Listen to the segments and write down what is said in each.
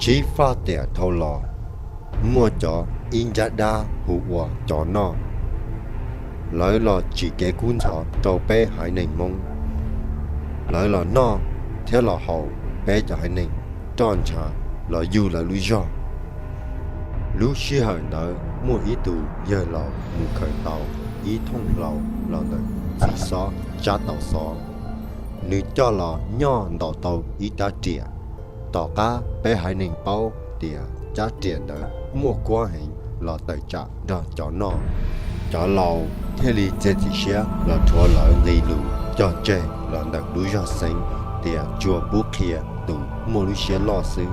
Tsib faj tiam dhau los, muaj cov ib ncab dab hu ua Cov Noj. Lawv los tsim kev kub ntxhov rau peb haiv neeg Hmoob. Lawv los noj thiab los haus peb cov haiv neeg roj ntsha los yug lawv lub zog. Lub sij hawm ntawd muaj ib tug yawg laus mus khaws tau ib thooj hlau los ntawm txiv xob tsab taus xov. Nws coj los nyoj ntaus tau ib rab riam. Tom qab peb haiv neeg paub tias rab riam ntawd muaj kuab heev los tawm tsam nrog Cov Noj, cov laus thiaj li txiav txim siab los rhuav lawv nqi lus cog tseg los ntawm lub zog xeeb tias tsuas pub qhia tus muaj lub siab loj xwb.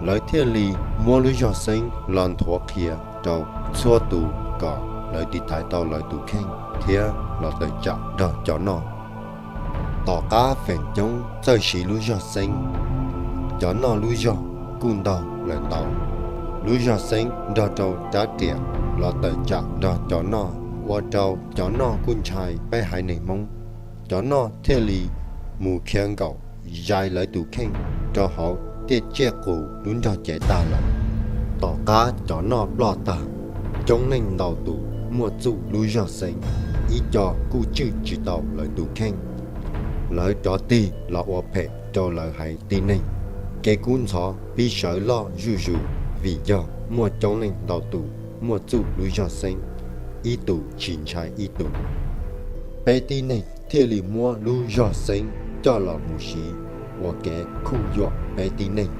Lawv thiaj li muab lub zog xeeb los nthuav qhia rau txhua tus kom lawv tiv thaiv tau lawv tus kheej thiab los tawm tsam nrog Cov Noj. Tom qab feem coob txawj siv lub zog xeeb, Cov Noj lub zog kuj ntaug lawm ntau. Lub zog xeeb nrog rau rab riam los tawm tsam nrog Cov Noj, ua rau Cov Noj kuj ntshai peb haiv neeg Hmoob. Cov Noj thiaj li mus khiav nkaum zais lawv tus kheej rau hauv tiaj tsiaj qus lub nrog cev tag lawm. Tom qab Cov Noj ploj tag, coob leej ntau tus muaj txuj lub zog xeeb, ib co kuj tswj tsis tau lawv tus kheej. Lawv rov tig los ua phem rau lawv haiv tib neeg. Kev kub ntxhov pib sawv loj zuj zus vim yog muaj coob leej ntau tus muaj txuj lub zog xeeb, ib tus tsis ntshai ib tus. Peb tib neeg thiaj li muab lub zog xeeb coj los mus siv ua kev khuj yuam peb tib neeg.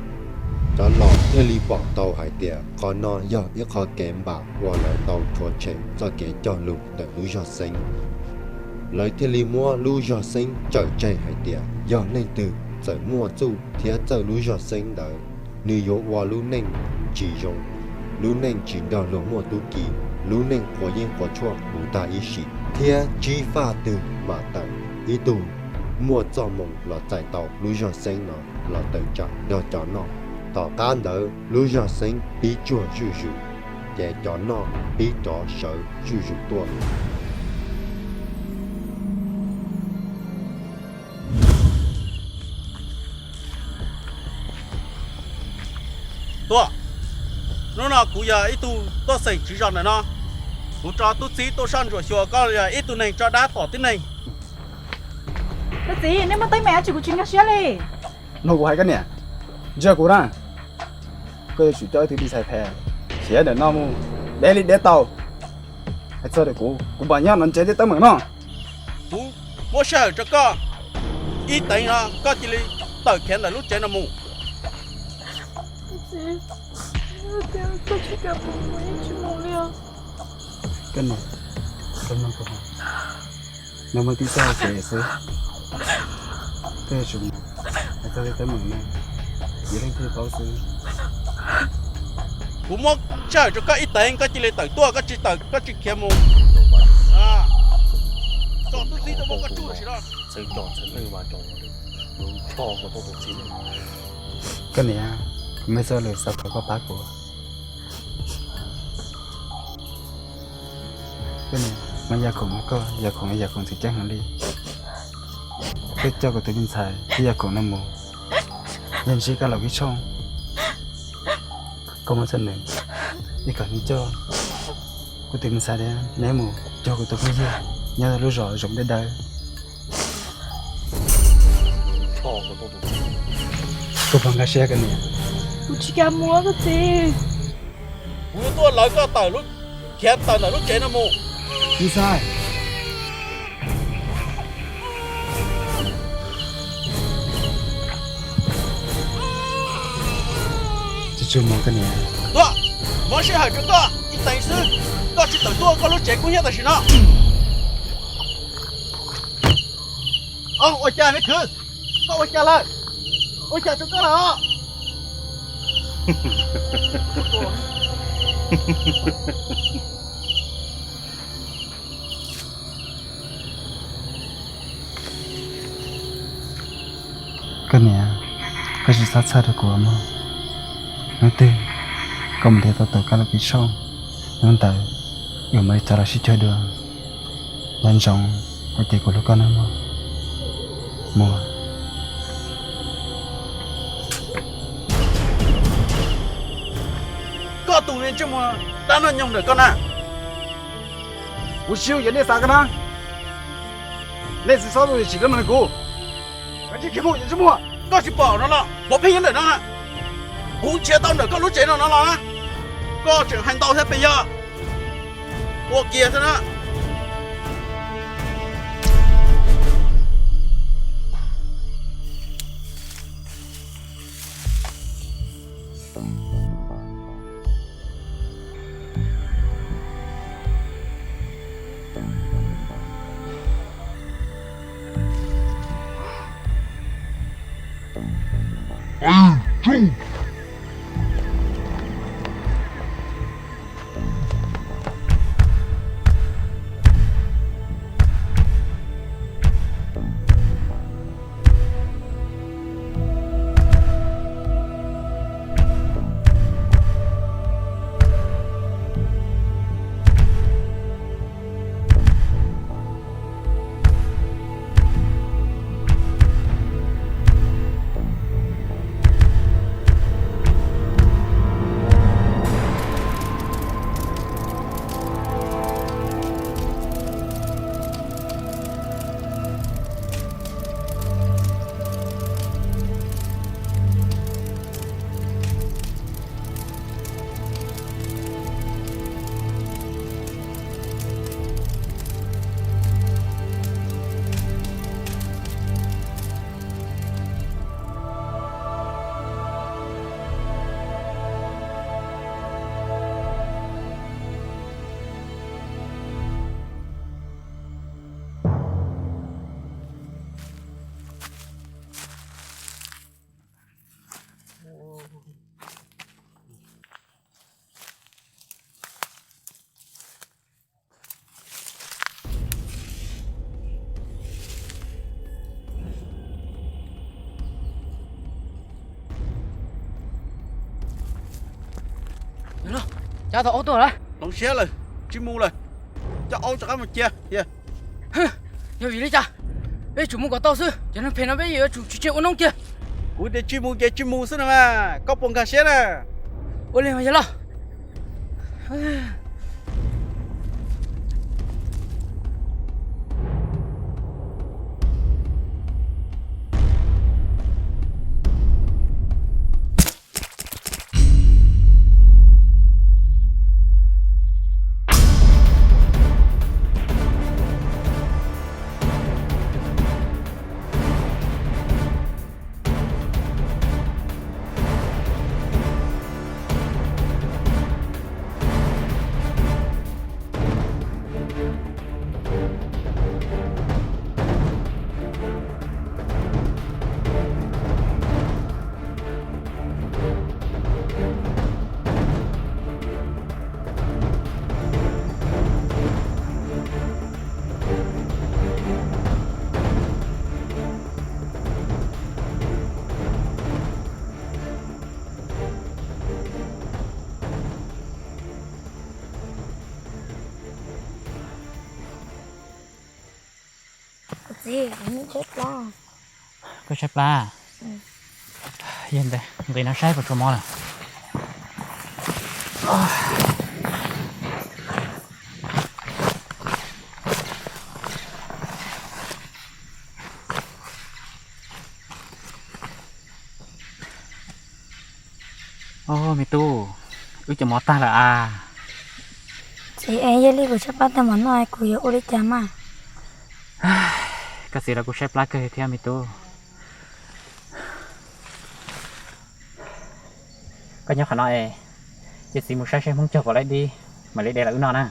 Cov laus thiaj li pom tau hais tias qhov no yog ib qho kev npam uas lawv tau rhuav tshem txoj kev cog lus ntawm lub zog xeeb. Lawv thiaj li muab lub zog xeeb tsawm tseg hais tias yog leej twg txawm muaj txuj thiab txawj lub zog xeeb ntawd, nws yuav ua lub neej tsis zoo, lub neej tsis nrog luag muaj tub ki, lub neej quav yeeb quav tshuaj mus tag ib sim, thiab tsib faj twg mam tawm ib tug muaj txoj moo los txais tau lub zog xeeb no los tawm tsam nrog Cov Noj. Tom qab ntawd lub zog xeeb pib tsuag zuj zus, ces Cov Noj pib rov sawv zuj zus tuaj. Tuaj, hnub no kuv yog ib tug tuaj xeem tswv zos ntawm no. Kuv tso tub txib tuaj soj ntsuam xyuas koj yog ib tug neeg tso dab tom tib neeg. Koj txiv, nej muaj teeb meem dab tsi kuv tsis nkag siab li. Mloog kuv hais koj niam, ntsia kuv na, koj yuav tsum coj ib tug me ntxhais phem khiav ntawm no mus, deb li deb tau. Hais txog ntawm kuv, kuv mam nyob no ntse tej teeb meem no. Kuv muab sij hawm rau koj ib teev no koj cia li tawm khiav ntawm lub tsev no mus. Koj niam, koj mloog kuv hais, no muaj tib txoj kev xwb, koj yuav tsum hais txog tej teeb meem no, yog leej twg paub xwb. Kuv muab sij hawm rau koj ib teev, koj cia li tawm tuaj, koj tsis tawm koj tsis khiav mus, koj tub txib tuaj muab koj tsuj tam sim no. Koj niam, kuv muaj txoj lus xav thov koj pab kuv. Koj niam, mas yam khoom no koj yam khoom, yam khoom txhim ceeb heev li. Koj coj kuv tus me ntxhais thiab yam khoom no mus, yog ntsib koj laus Kib Tshooj, koj muab txog nws, es kom nws coj kuv tus me ntxhais thiab neb mus cuag kuv tus phooj ywg nyob lub zos Zoov Dawb Dawb. Koj puas nkag siab koj niam? Kuv tsis kam mus koj txiv. Kuv yuav tuaj lawv koj tawm lub, khiav tawm ntawm lub tsev no mus. Tsis txhob, tsis txhob mus koj niam. Tuaj, muab sij hawm rau koj ib teev xwb, koj tsis tawm tuaj koj lub tsev kub hnyiab tam sim no. Ua cas me khwv, koj ua cas lawm? Ua cas rau koj lawm? Koj niam, koj tsis txhob txhawj rau kuv mog. Hnub twg koj mus nrhiav tau tus koj laus Kib Tshooj, hnub ntawd wb mam li rov los sib cuag dua. Nco ntsoov hais tias kuv hlub koj nawb mog. Mus. tus me ntsej muag dab noj nyoog ntawm koj na. Kuv tsis yooj yim nej xav ko na. Nej tsis txhob tuaj tsim kab no rau kuv. Koj tsis khiav mus, tsis mus. Koj tsis pom no los vauv pheej nyob ntawm no na. Kuv nrhiav tau ntawm koj lub tsev no no los na. Koj tseem hais ntau thiab pes yog ua kiag xwb na. Cov tau aub tuaj lawm. Hloov siab lawm, tsis mus lawm. Coj aub rov qab mus cia. Yog vim li cas? Peb tsum mus kom tau xwb, cov neeg phem no peb yuav tsum tsis tseg ua noob kiag. Kuv tias tsis mus ces tsis mus xwb no mas, koj puas nkag siab na? Ua li mas yog los. Kuv txiv, kuv tshaib plab. Koj tshaib plab? Yog ntawd nqis no saib puas tshuav mov lawm. Os, me tub, wb cov mov tag lawm as. Txiv, es yog li kuv tshaib plab tag mam noj, kuv yuav ua li cas mas? Koj txiv los kuj tshaib plab kawg thiab me tub. Koj nyob qhov no es, cia txiv mus saib seb Hmoob cog puas laib dib, mam li de los wb noj na.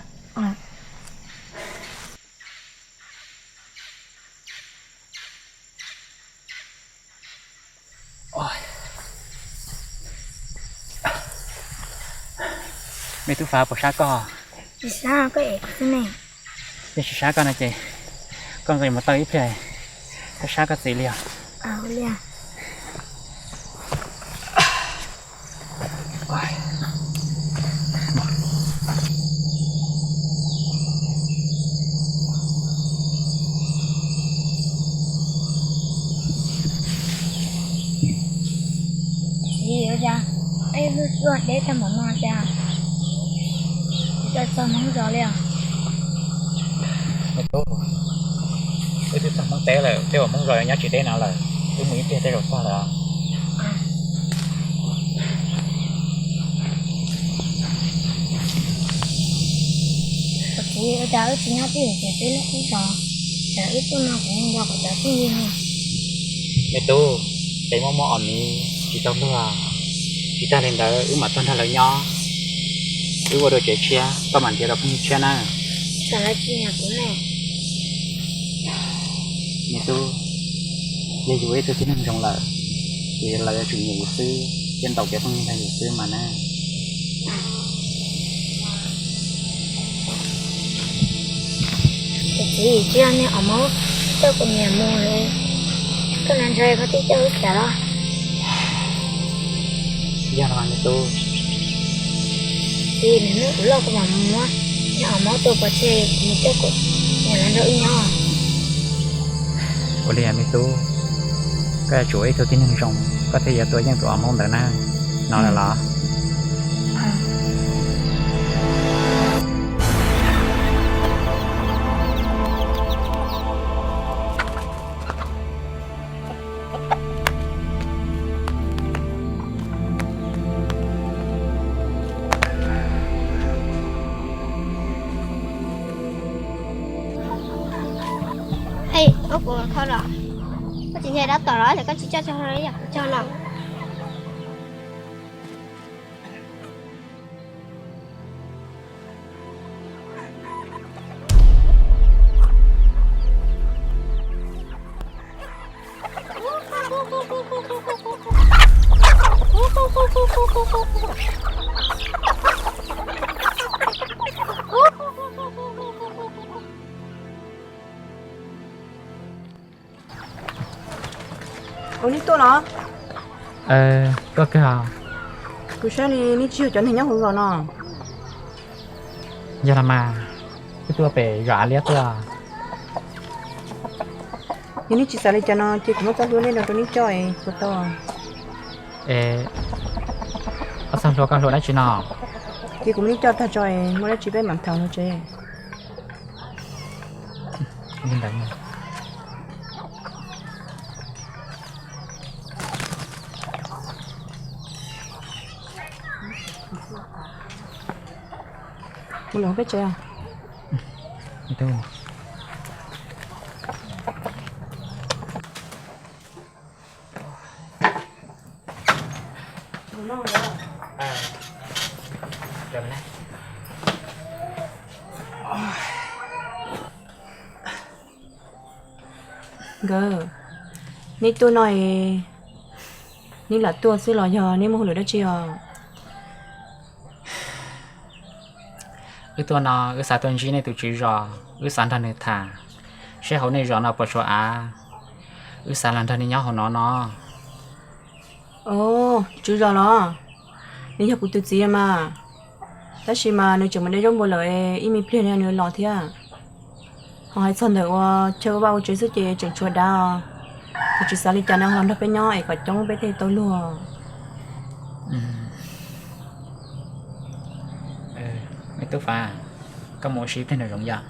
Me tub Fav, puas sab koj? Tsis sab, koj ev kuv xwb ne. Yog tsis sab koj no ces koj nqis mus tau ib pliag, koj sab koj txiv li os. Txiv, ua cas peb hlub tsuaj deb tag npaum no cas? Cas txog Hmoob zos li os? Me tub, wb twb txog Hmoob teb lawm, tej uas Hmoob zos nyob tsis deb no lawm, wb mus ib pliag tej zaum txog lawm. Kuv txiv, ua cas wb tsis nyob twj ywm ces peb lub qub zos, cas wb tuaj no kuv nco kuv cov txij li no. Me tub, peb muaj muaj os miv tsis tau luag, tsis tag li ntawd wb mam tuaj nrog lawv nyob, wb ua dua tsev tshiab, koj mam nrhiav rau phooj ywg tshiab na. Tsam lawv tsis nyiam kuv ne. Me tub, yog yus ib tug tib neeg zoo lawm, ces lawv yuav tsum nyiam yus xwb, thiab ntaus kev phooj ywg nrog yus xwb mas na. Kuv txiv, tsis yog niag os maub coj kuv niam mus, koj hnav ntshaw koj thiaj coj wb kam los? Yog los me tub. Txiv, nws hnub kuv loj kuv mam mus muab niag os maub tua pov tseg, kuv mus coj kuv niam los nrog wb nyob. Ua li me tub, koj yuav tsum ua ib tug tib neeg zoo, koj thiaj yuav tua yeej tus os maub ntawd na. Hnov lawm los? Ej, koj kuv kho los? Koj tsis nyiam dab tom los es koj tsis coj tso, yam kuv cog los? Ua, neb tuaj los? Tuaj kawg. Kuv saib li neb tsis yog cov neeg nyob hauv zos no. Yog los mas, wb tuaj pem zos av liab tuaj. Yog neb tsis xav li cas no ces kuv muab txoj hlua nej no rau neb coj es puas tau? Es ob txoj hlua koj hlua dab tsi no? Ces kuv muab neb coj tag tso es muaj dab tsi peb mam tham hauv tsev. Mus lawm peb tsev. Nkawd, neb tuaj no es neb lam tuaj xwb los yog neb muaj hauj lwm dab tsi os? Wb tuaj no wb xav tuaj ntsib nej tus tswv zos, wb xav nrog nws tham, seb hauv nej zos no puas tshuav av, wb xav los nrog nej nyob hauv no no. Os, tswv zos los? Nws yog kuv tus txiv mas, tab sis mas nws tseem mus de zaub npua lawm, ib me pliag nws los thiab. Ho hais txog ntawm ua chaw ua vaj ua tsev xwb ces tseem tshuav dav os. Kuv tsis xav li cas no, ho nrog peb nyob es kom coob peb thiaj tau luag. Me tub Fav, koj mus ua si ib pliag nram zoov yom.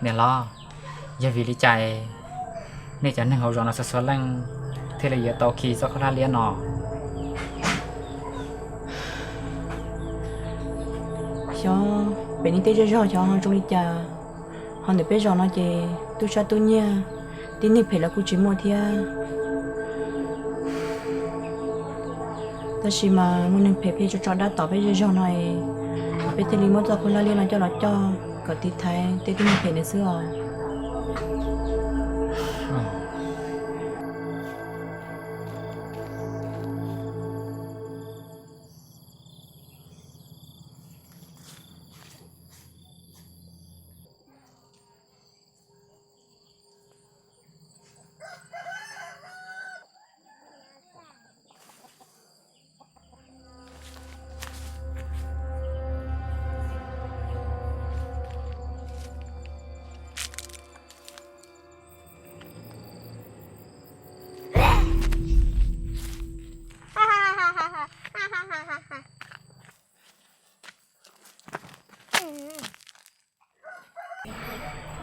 Niam hlob, yog vim li cas nej cov neeg hauv zos no txhua txhua leej thiaj li yuav tau khi txoj khaub hlab liab no? Xyov pem nej tej zej zog xyov ho zoo li cas, ho ntawm peb zos no ces tub sab tub nyiag, tib neeg phem los kuj tsis muaj thiab. Tab sis mas muaj neeg phem pheej tso tso dab tom peb zej zog no es peb thiaj li muab txoj khaub hlab liab no coj los coj kom tiv thaiv tej tib neeg phem ntawd xwb os.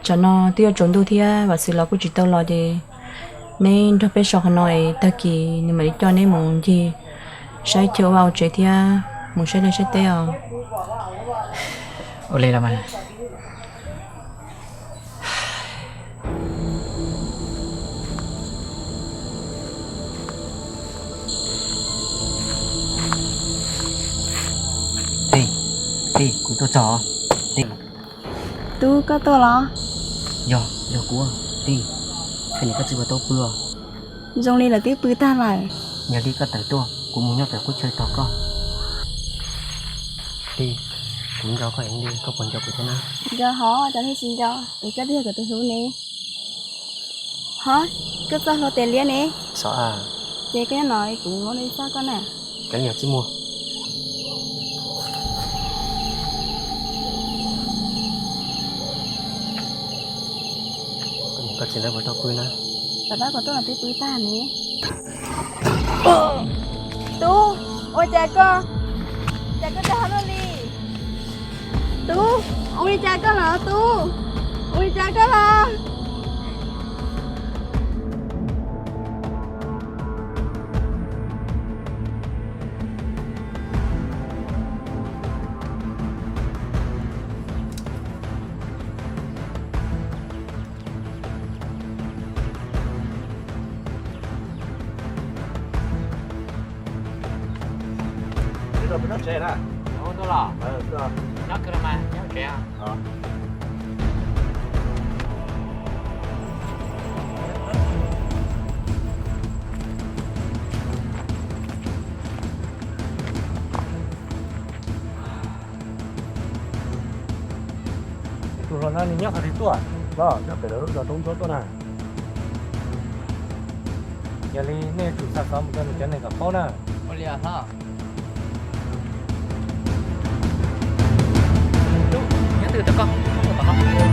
Tsam no twb yuav tsaus ntuj thiab, Vam Xwm los kuj tsis tau los ces neb nrog peb so qhov no es tag kis nws mam li coj neb mus ncig saib chaw ua vaj ua tsev thiab mus saib liaj saib teb os. Ua li los mas. Tij, tij, kuv tuaj txog. Tij. Tub, koj tuaj los? Yog, yog kuv. Tij, koj niam koj txiv puas tau pw os? Zoo li lawv twb pw tag lawm. Yog li koj tawm tuaj, kuv mus nyob pem qub chaw tos koj. Tij, kuv nco koj heev li, koj puas nco kuv thiab na? Nco hov, cas nej tsis nco, es koj twb yog kuv tus hlub ne. Hov, koj txoj hlua tes liab ne. Xov a. Ces koj nyob no kuv muab li txoj koj na. Koj niam txiv muag. Koj niam koj txiv lawv puas tau pw na? Tom qab kuv tuaj los twb pw tag ne. Tub, ua cas koj, cas koj dag luaj li? Tub, ua li cas koj los Tub? Ua li cas koj los? Tuaj los? Nyob kawg los mas, nyob tsev. Tus hluas no nws nyob qhov twg tuaj? Los nyob pem lawv lub zos roob ntsuab tuaj na. Yog li nej yuav tsum xa xov mus rau nws cov neeg kom paub na. Ua li hlob. Tub, nyob twg tom koj, tom no.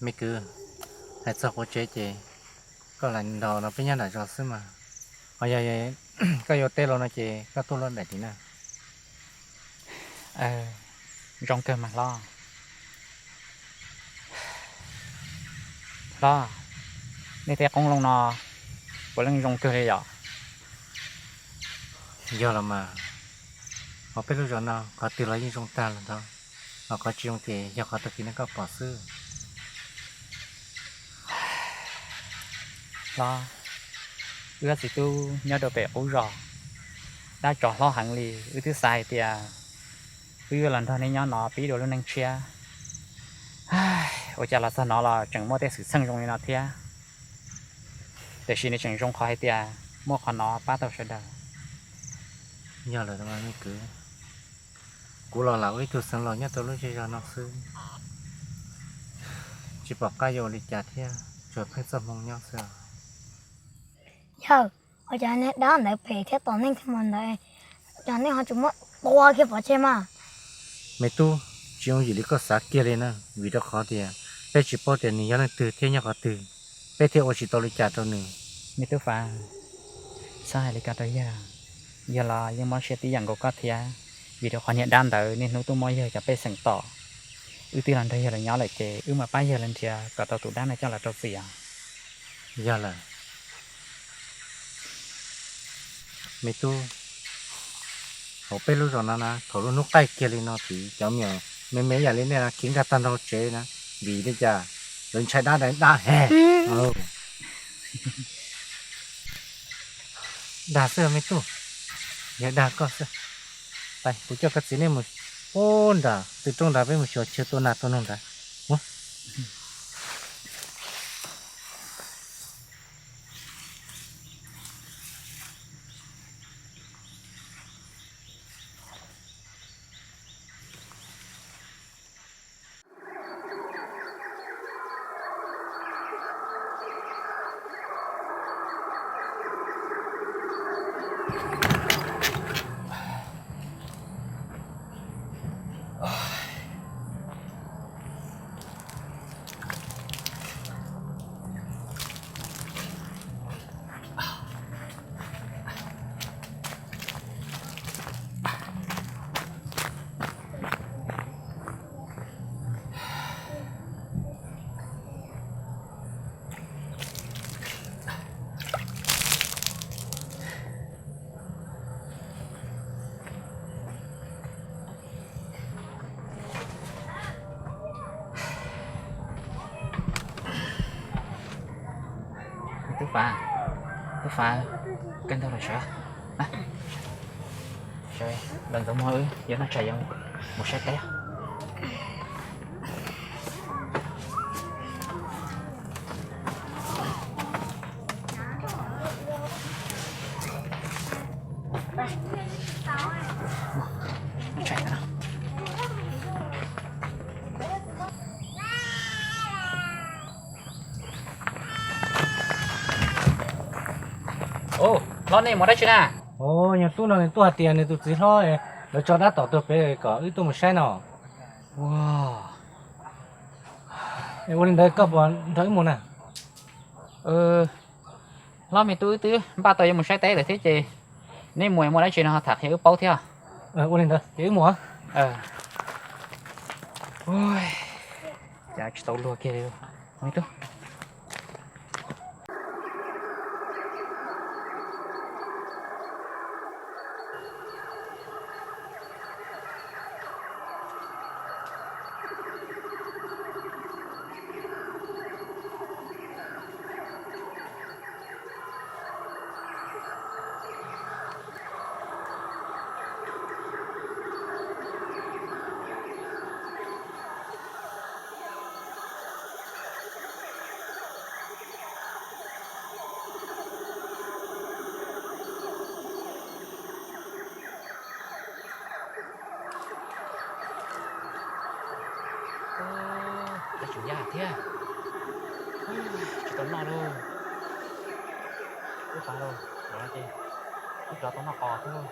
Me kwv, hais txog quav tsev ces koj lam ntaus no peb nyob nram zos xwb mas. Ho yog koj yuav teb los no ces koj tuaj luaj daim tid na. Zoo kawg mas hlob. Hlob, nej tej qoob loo no puav leej zoo kawg li yom? Yog los mas, hauv peb lub zos no qhov twg los yeej zoo tag los ntawd, ho qhov tsis zoo ces yog qhov tag kis nej koj pom xwb. Hlob, wb ob txiv tub nyob rau pem qub zos, dab tsov hlob heev li, wb twb xav hais tias wb yuav los nrog nej nyob no pib dua lub neej tshiab. Ua cas los txog no los tseem muaj tej xwm txheej zoo li no thiab. Tiam sis nws tseem zoo qhov hais tias muaj qhov no pab tau sawv daws. Yog lawm me kwv, kuv los lam ua ib tug xeev laus nyob rau lub zej zog no xwb, tsis pom qab yuav ua li cas thiab, tsuas pheej txoj hmoo nyob xwb. Yawg, ua cas niag dab ntawd phem thiab tom neeg thiab mas ntawd, cas nej ho tsis muab tua kiag pov tseg mas? Me tub, tsis yooj yim li koj xav kiag li na, vim rau qhov tias peb tsis paub tias nws yog leej twg thiab nyob qhov twg, peb thiaj ua tsis tau li cas rau nws. Me tub Fav, txhob hais li ko rau yawg, yawg los yeej mob siab tib yam nkaus koj thiab, vim rau qhov niag dab ntawd niaj hnub tuaj muab yawg cov pej xeem tom. Wb twb los nrog yawg lawv nyob lawm ces wb mam pab yawg lawv nrhiav kom tau tus dab no coj los rau txim os. Yog lawm. Me tub, hauv peb lub zos no na, thaum lub hnub qaij kiag li no tid cov me nyuam me me yam li nej no khiav nkag tag nrho tsev na, vim li cas? Lawv ntshai dab, dab he. Dag xwb me tub, yog dag koj xwb. Kuv coj koj txiv nej mus ub nram tw roob nrad, peb mus xyuas chaw tua nas tua noog nrad. Tub Fav, Tub Fav, kawg ntawg los sawv, sawv los ntxuav muag wb yuav noj tshais yuav mus saib teb. Hlob, nej mus dab tsi na? Yog tub no nws tuaj hais tias nws tus txiv hlob lawv tso dab tom tuag pem kom wb tuaj mus saib no. Ua li ntawd koj puas nrog wb mus na? Hlob, me tub wb twb npaj tau yuav mus saib teb lawm thiab ces nej mus muaj dab tsi no tham qhia wb paub thiab. Ua li ntawd ces wb mus. Cas tsis tau luag kiag li. Tab tseem yaj thiab, tsis tau noj lauj. Wb pab lauj, no ces wb rov tau noj qos thiab lauj.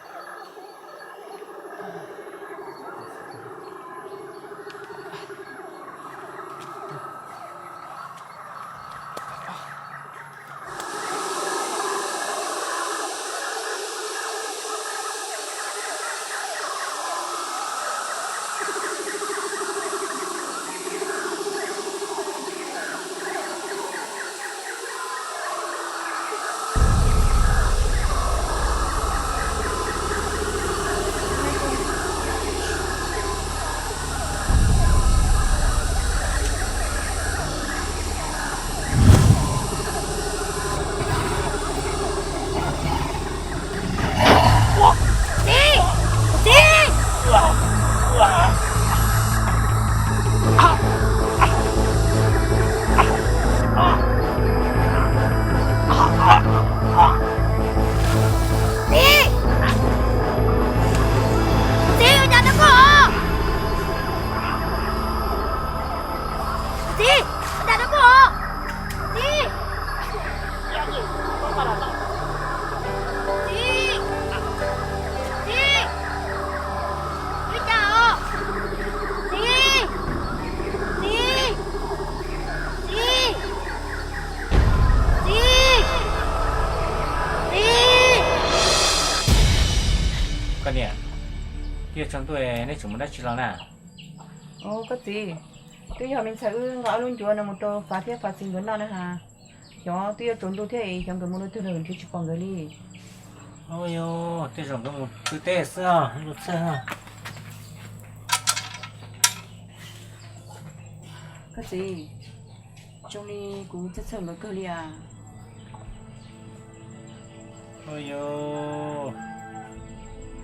Txiv! Txiv, ua cas nws koj os? Txiv, ua cas nws koj os? Txiv! Txiv! Txiv! Ua cas os? Txiv! Txiv! Txiv! Txiv! Txiv! Koj niam, twb yuav tsaus ntuj neb tseem mus dab tsi los na? Koj txiv, twb yog me ntxhais wb nqa ob lub ncuav no mus rau Fav thiab Fav txiv nkawd noj na has. Xyov twb yuav tsaus ntuj thiab es xyov nkawd mus rau twg lawm nrhiav tsis pom nkawd li. Ua yog tej zaum nkawd mus pw teb xwb os, lub txhawj. Koj txiv, zoo li kuv txhawj txhawj nkawd kawg li as. Ua yog,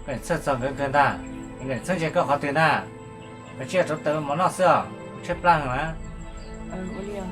koj niam txhawj txog nkawd kawg ntag, nkawd niam txhawj ntse koj qhov twg ntag. Koj cia rauv taws mov noj xwb os, kuv tshaib plab heev na. Ua li os.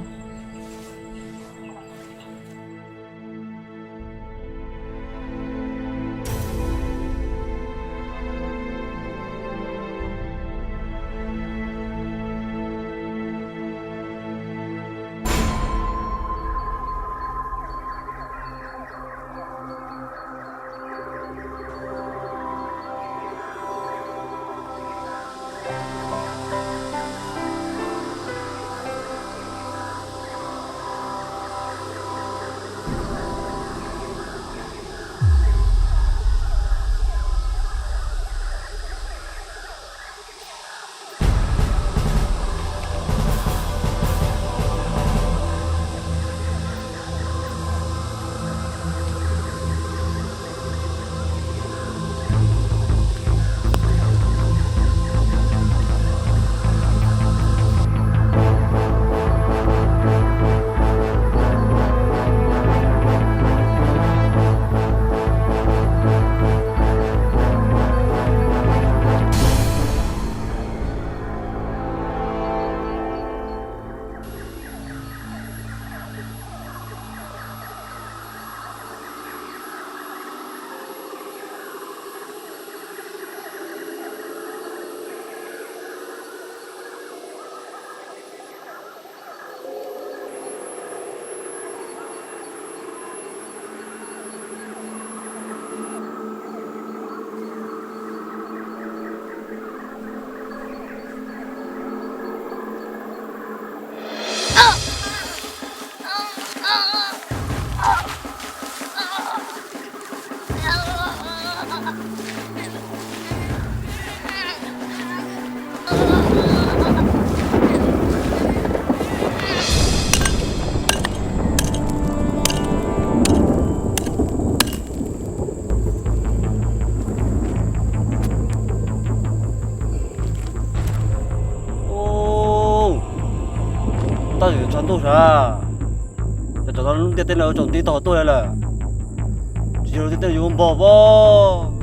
Tab sis tshav ntuj sav, cov tsov no lub ntiaj teb no tsaus nti tau hauv tuaj li lawm. Tsis yog lub ntiaj teb yuav npog pob.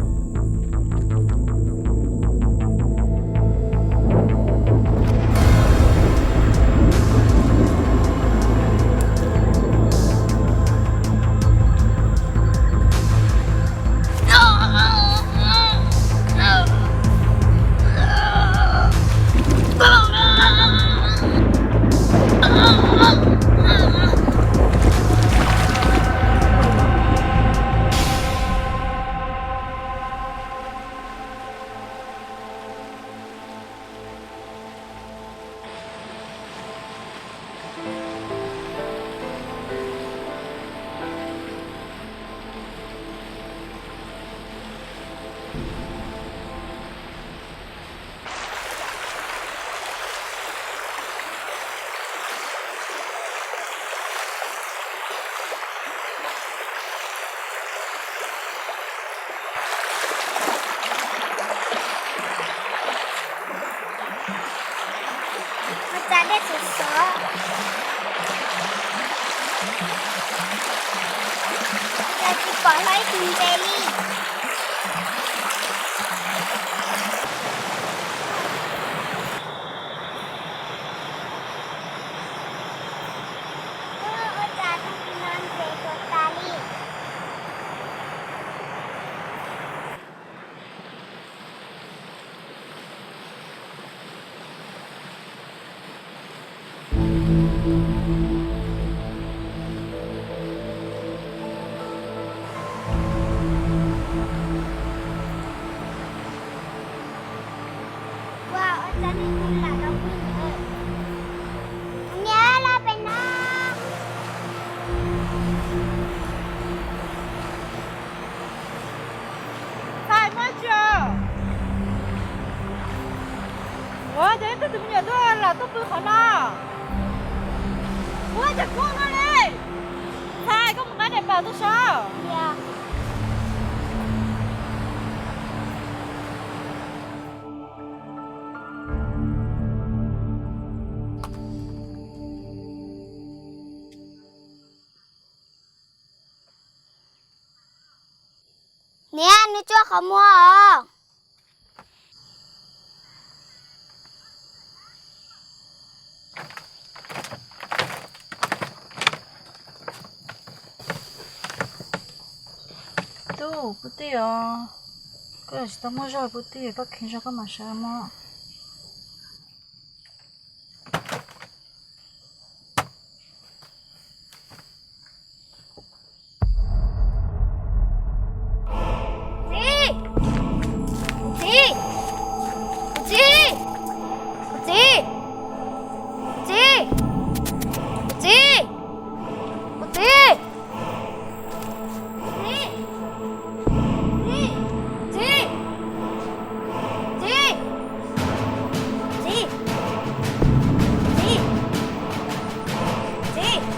Ua cas dej sov sov, cas tsis pom hlo ib tug ntses li. Ua cas tus no ntses tuag tas li. Ua, ua cas nej tus lam los pw ntawd? Niam, los pem no. Ntxhais, muaj dab tsi os? Ua cas ib tug me nyuam tuaj lam tuaj pw qhov no? Ua cas kub no li? Ntxhais, koj mus nqa daim pam tuaj saib. Niam, nws tsuag qhov muag os. Tub, puv twg os? Koj tsis tau muaj zog puv twg, koj kheev zog koj mam sawv mog. Kuv txiv! Kuv txiv! Kuv txiv! Kuv txiv! Kuv txiv! Txiv! Txiv! Txiv! Txiv! Txiv! Txiv! Txiv!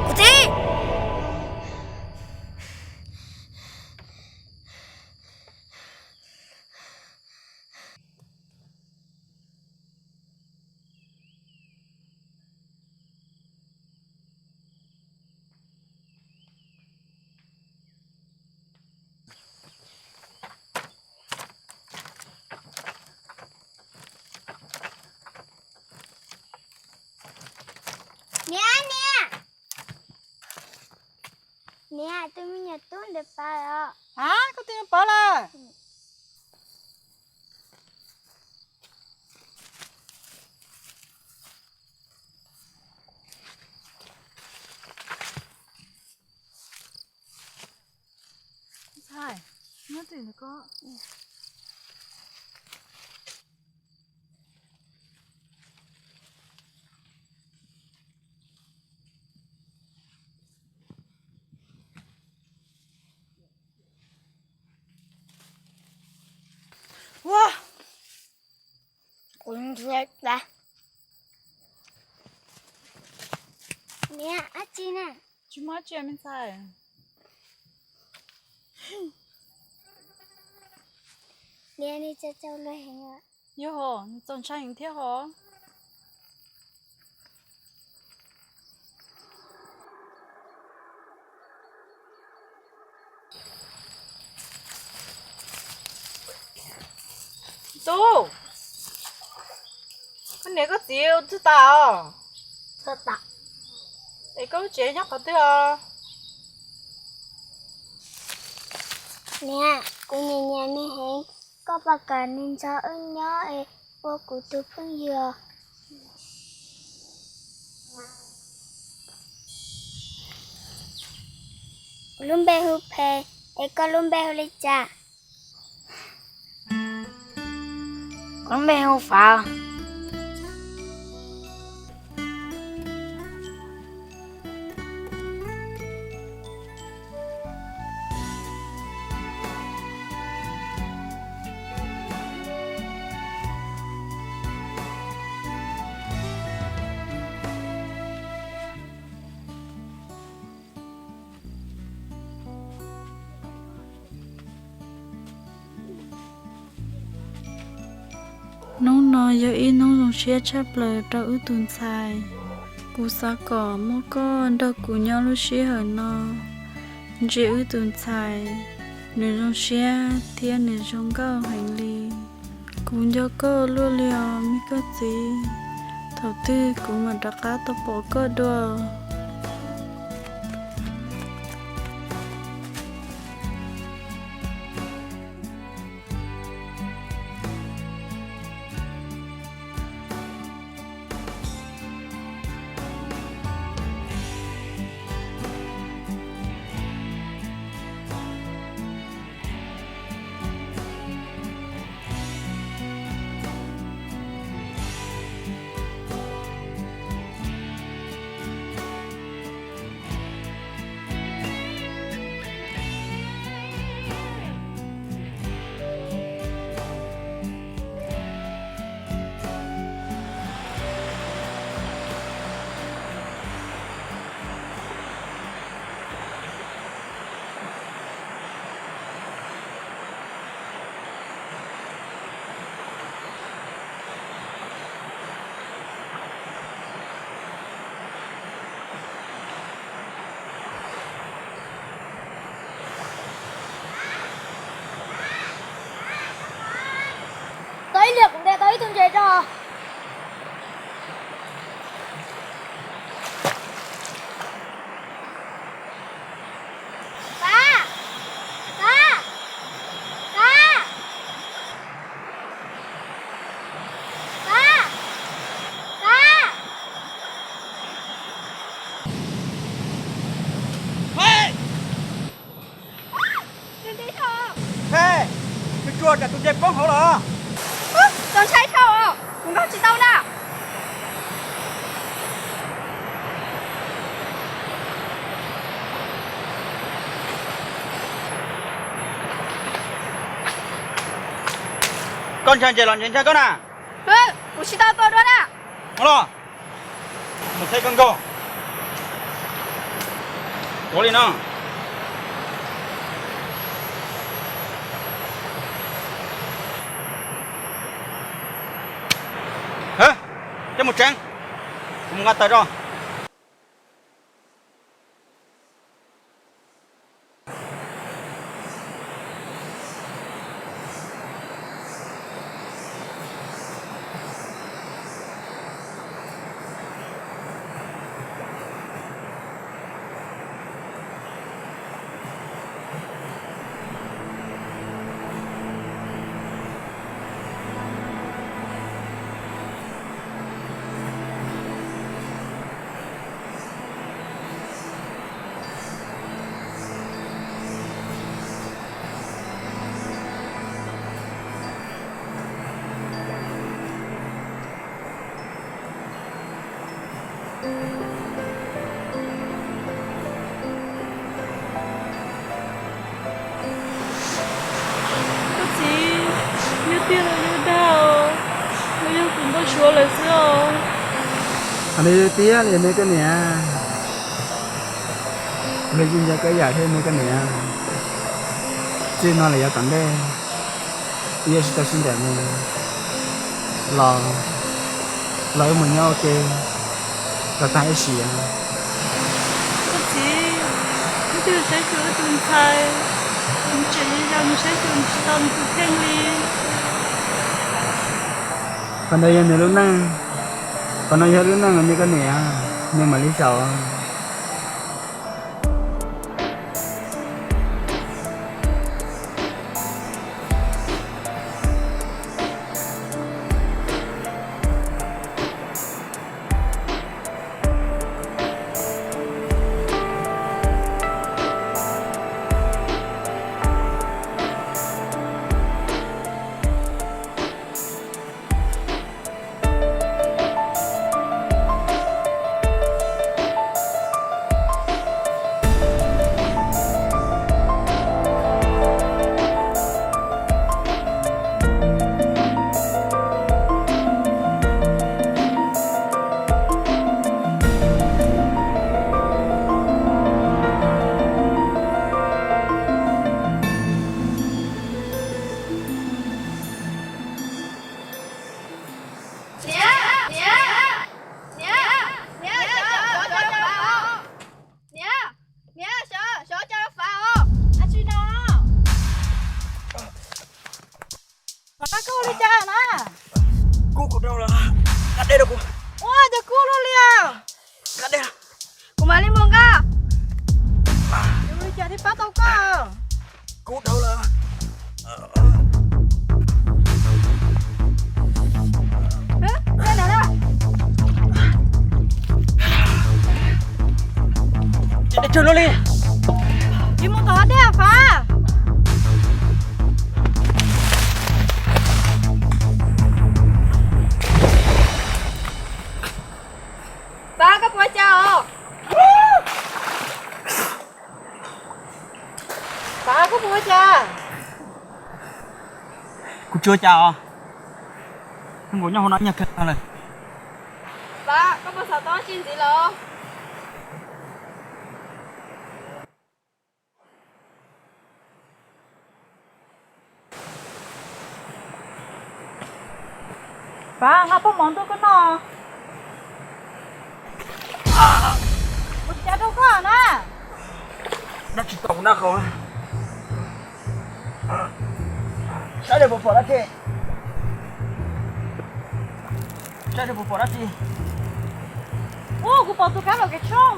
Kuv txiv! Niam, niam. Niam, tus me nyuam tub ntawd pawv os. A, koj tus me nyuam pawv lawm. Ntxhais, nyob twj ywm ntawm ko. Ua, kuv ntxhais, niam, dab tsi na? Tsis muaj dab tsi me ntxhais. Niam, nws txaus ntshai heev. Yog, nws txaus ntshai heev thiab hos. Tub, koj niam koj txiv twg tas os? Es koj lub tsev nyob qhov twg os? Niam, kuv nyiam nyiam nws heev, koj puas kam nws nrog wb nyob es ua kuv tus phooj ywg? Kuv lub npe hu Phe, es koj lub npe hu li cas? Kuv lub npe hu Fav. Hnub no yog ib hnub zoo siab tshaj plaws rau wb tus ntxhais. Kuv xav kom muaj koj nrog kuv nyob lub sij hawm no, ntsia wb tus ntxhais, nws zoo siab thiab nws zoo nkauj heev li. Kuv nco koj luaj li os me koj txiv, thaum twg kuv mam rov qab tau pom koj dua. Tau ib liam kuv ntes tau ib tug ntses tso. Pab! Pab! Pab! Pab! Pab! He, tus tsuag tsam tus ntses poob hauv los. Txaus ntshai dhau, kuv nkaug tsis tau na. Koj ntshai ntses los ntses ntshai koj na? Kuv tsis tau tua dua na. Los, mus thaij koj nkauj. Tuav li no. Coj mus tsev, kuv mus nqa taws tso. Koj txiv, yog tiag los yog dag os, los yog kuv npau suav lawm xwb os? Qhov no yog tiag li me koj niam. Kuv yeej nco koj ib yam thiab me koj niam. Txij no lawm yav tom ntej, Yog tsis tau sib ntsib ne, los, los wb mus nyob ua ke kom tag ib sim. Koj txiv, wb twb saib xyuas wb tus ntxhais, nws tseem yau yau, nws saib xyuas nws tsis tau nws tus kheej li. Qhov ntawd yog nws lub neej, qhov no yog lub neej uas nws, koj niam, nws mam li xyaum. Niam, niam, niam, niam, xyov, xyov cov fav os. Niam, niam, xyov, xyov cov fav os. Ab tsi no. Fav, koj ua li cas na? Kub kuv dhau lawm, nqa dej rau kuv. Ua cas kub luaj li os? Nqa dej. Kuv mam li mus nqa. Ua li cas thiaj pab tau koj? Kub dhau lawm. Tsis mus tom dej Fav. Fav, koj puas ua cas os? Fav, koj puas ua cas? Kuv tsis ua cas os. Nkaus nyob hauv no nyuaj kawg lawm. Fav, koj puas xav tau dab tsi ntxiv los? Fav, nqa paj mov ntuj koj noj. Ua cas rau koj na? Dab tsi tau kuv noj qhauv? Saib seb puas pom dab tsi. Saib seb puas pom dab tsi. Ub, kuv pom tus kab lom kev tshoob.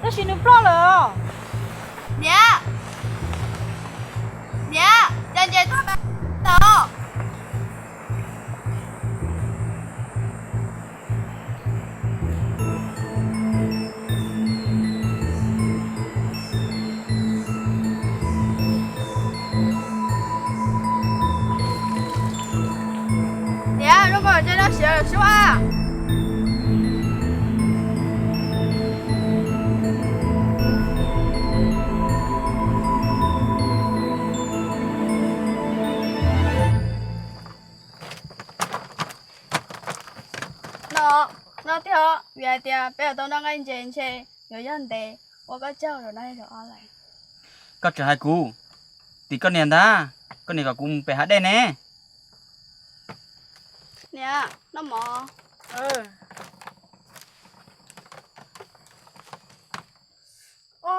Tab sis nws ploj lawm. Niam, niam, cas nce toj tau. Niam, zoo nkaus cov no siav lawm sub a. No, no tiag os, vim hais tias peb yuav tau noj nqaij ntses ntshe yuav yog ntev, ua koj tsaug rau no rau ob lawm. Koj tseem hais kuv, tim koj niam ntag, koj niam kom kuv mus pem hav dej ne. Niam, noj mov. Ua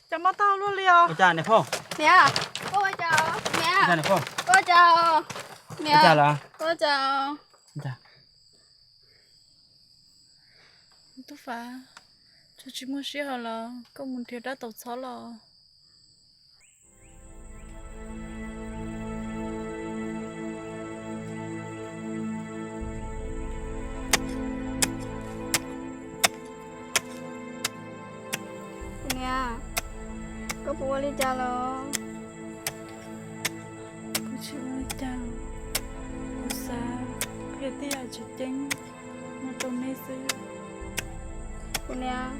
cas mob taub hau luaj li os? Ua cas niam phauj? Niam, koj ua cas? Niam, ua cas niam phauj? Koj ua cas? Niam, ua cas lawm? Koj ua cas? Tub Fav, tsuas tsis muaj sij hawm los koj mus nrhiav dab tau txhob los. Niam, koj puas ua li cas los? Kuv tsis ua li cas, kuv xav qhia tej yam tseem ceeb no rau neb xwb. Kuv niam,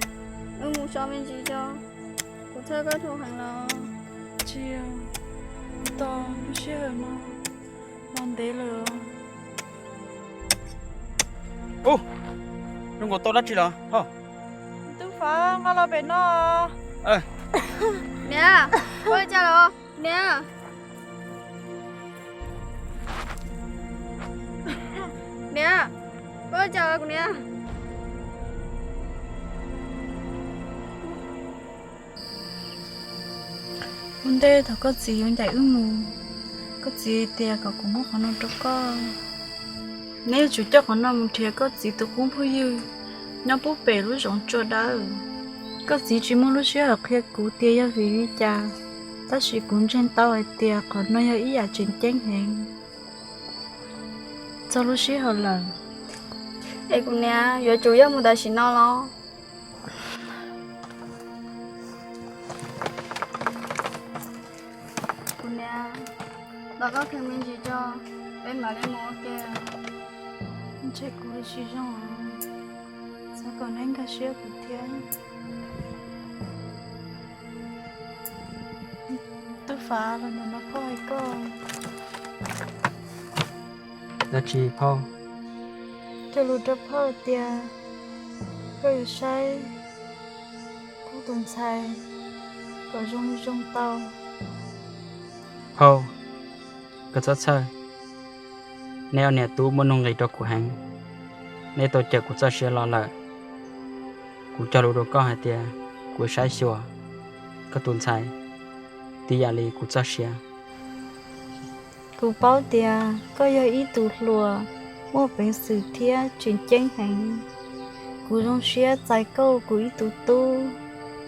wb mus so me ntsis tso, kuv thawj koj dhau heev los. Tsis, kuv tos lub sij hawm no los ntev lawm. Ub, zoo nkaus tau dab tsi los ho. Tub Fav, nqa los pem no. Niam, ua li cas los? Niam, niam, koj ua cas kuv niam? Ua ntej thaum koj txiv yuav ncaim wb mus, koj txiv tias kom kuv muab qhov no rau koj. Neb yuav tsum coj qhov no mus nrhiav koj txiv tus qub phooj ywg nyob pub pem lub zoov tsua dawb. Koj txiv tsis muaj lub sij hawm qhia kuv tias yog vim li cas, tab sis kuv ntseeg tau hais tias qhov no yog ib yam tseem ceeb heev. Txog lub sij hawm lawm. Es kuv niam, yuav tsum yog mus tam sim no los? Kuv niam, los koj kheev me ntsis tso, peb mam li mus ua ke. Ntshe kuv tsis zoo, xav kom neb nkag siab kuv thiab. Tub Fav, los ntawm no phauj hais koj. Dab tsi phauj? Cog lus rau phauj tias koj yuav saib kuv tus ntxhais kom zoo li zoo tau. Phauj, koj txhob txhawj. Neb ob niam tub muaj nuj nqis rau kuv heev, neb tau cawm kuv txoj sia los lawm. Kuv cog lus rau koj hais tias kuv saib xyuas koj tus ntxhais tib yam li kuv txoj sia. Kuv paub tias koj yog ib tug hluas muaj peev xwm thiab tseem ceeb heev. Kuv zoo siab txais koj ua kuv ib tug tub,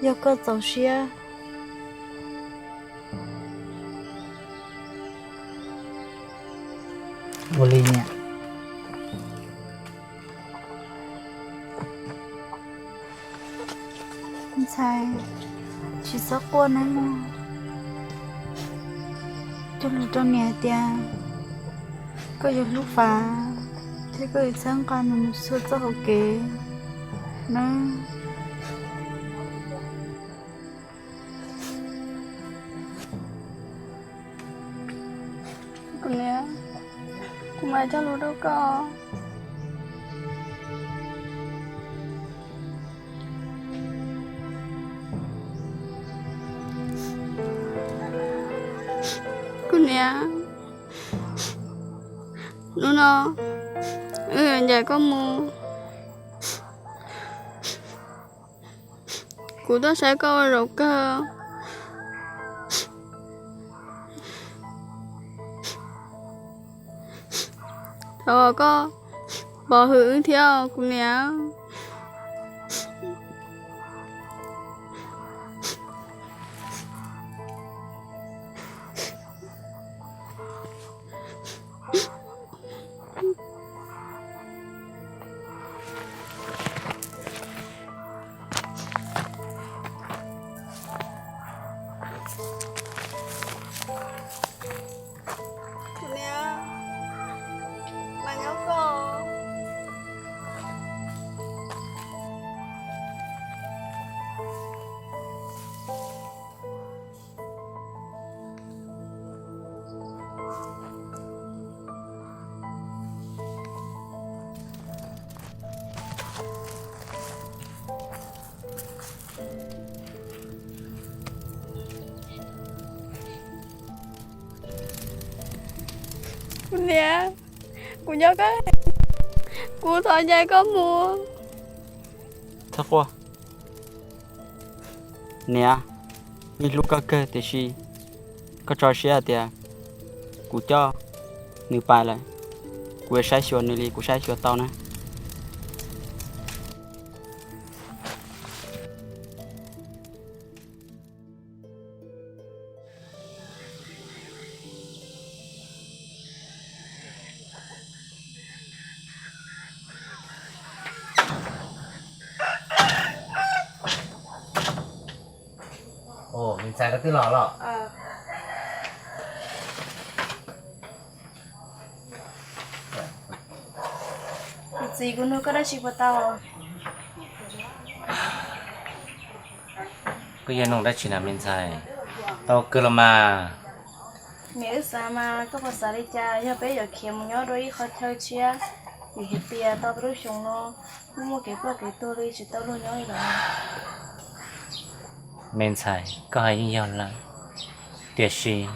yog koj txaus siab. Ua li niam. Ntxhais, tsis txhob quaj nawb mog. Cog lus rau niam hais tias koj yuav hlub Fav thiab koj yuav txhawb nqa nws mus txhua txoj hauv kev nawb. Kuv niam, kuv mam cog lus rau koj. Kuv niam, hnub no wb yuav ncaim koj mus. Kuv tuaj saib koj ua zaum kawg. Thov kom koj pov hwm wb thiab kuv niam. Kuv niam, mas nyob koj. Kuv niam, kuv nco koj, kuv thov ncaim koj mus. Txhob quaj. Niam, wb hlub koj kawg tiam sis koj tso siab tias kuv coj nws pais lawm, kuv yuav saib xyuas nws li kuv saib xyuas tau na. Ntxhais, koj twb los los? Kuv txiv, kuv nug koj dab tsi puas tau? Koj yog nug dab tsi na me ntxhais? Tau kawg los mas. Niam, wb xav mas koj puas xav li cas yog peb yuav khiav mus nyob dua ib qhov chaw tshiab, vim hais tias tau peb lub xyoo no kuj muaj kev ploj kev tuag li tsis tau luag nyob li lawm. Me ntxhais, koj hais yeej yog lawm. Tiam sis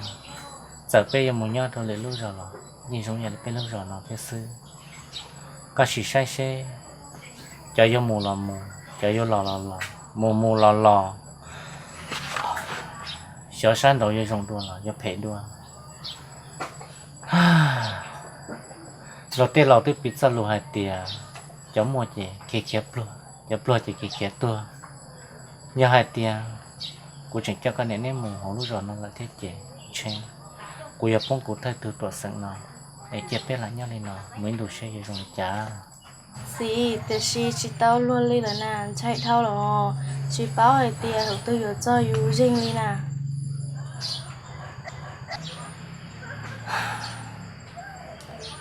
txawm peb yuav mus nyob rau lwm lub zos los yeej zoo yam li peb lub zos no thiab xwb. Koj sim saib seb, cov yuav mus los mus, cov yuav los los los, mus mus los los, xyov sab nraud yuav zoo dua los yuav phem dua. Luag tej laus twb piv txoj lus hais tias cov muaj ces khiav khiav pluag, cov pluag ces khiav khiav tuag. Yog hais tias kuv tseem coj koj niam neb mus hauv lub zos no lawm thiab ces ntshe kuv yuav poob kuv thawj tug tuam xeem no, es cia peb lam nyob li no mus ib ntus seb yuav zoo li cas. Txiv, tiam sis tsis tau luag li lawm na, ntshai dhau los tsis paub hais tias thaum twg yuav txog yus zeeg li na.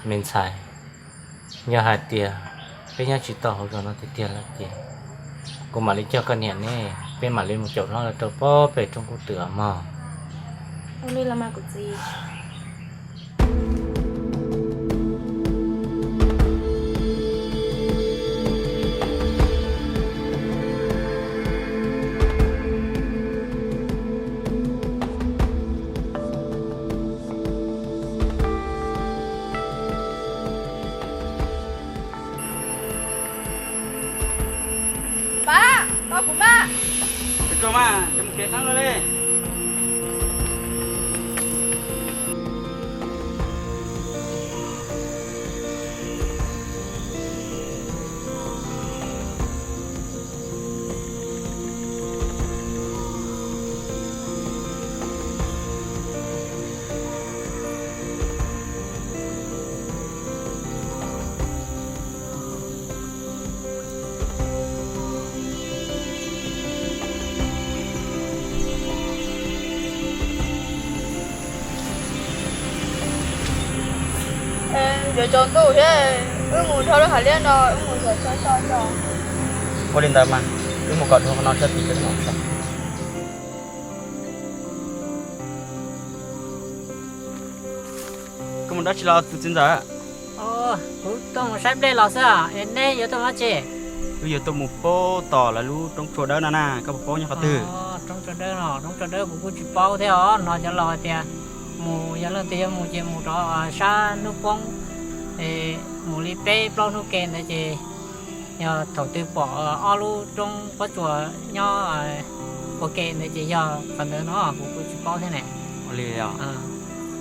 Me ntxhais, yog hais tias peb nyob tsis tau hauv zos no tiag tiag lawm ces kuv mam li coj koj niam neb, peb mam li mus caum hlob lawv rau pob pem roob kub twm mog. Ua li los mas kuv txiv. Pab, pab kuv mas. Ua tsaug mas, cov mus kev qeeb no li. Yuav tsaus ntuj thiab, wb mus dhau lub hav liab no, wb mus xyuas so so tso. Ua li ntawd mas, wb mus kom dhau qhov no sab tid peb mam so. Koj mus dab tsi los tus txiv ntxawm? Kuv tuaj mus saib nplej los xwb, es neb yuav tuaj mus dab tsi? Wb yuav tuaj mus paub tom lawv lub roob tsua dawb no na, koj puas paub nyob qhov twg? Roob tsua dawb no, roob tsua dawb kuv kuj tsis paub thiab os, hnov cov laus hais tias mus, yog leej twg yuav mus ces mus rau sab hnub poob, mus li peb plaub hnub ke ntawd ces yog thaum twg pom ob lub roob pob tsuas nyob ua ke ntawd ces yog qhov ntawd no, kuv kuj tsis paub thiab ne. Ua li os.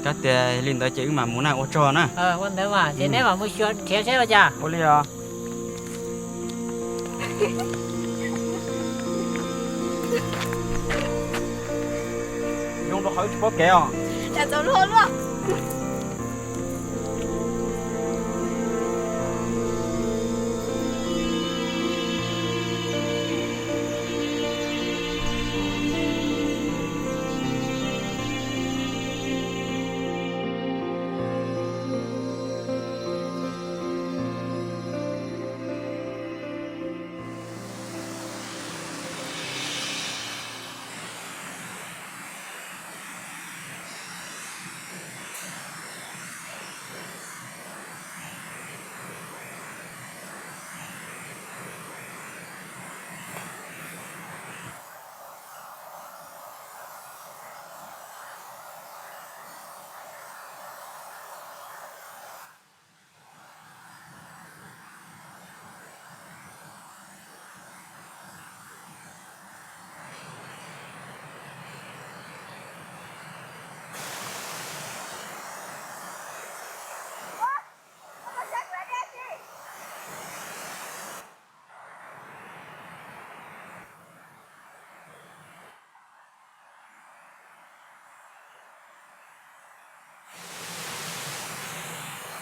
Kab tias li ntawd ces wb mam mus na, ua tsaug na. Ua ntawd mas ces neb mam mus xyuas nrhiav seb ua cas. Ua li os. Zoo rau qhov wb tsis paub kev os.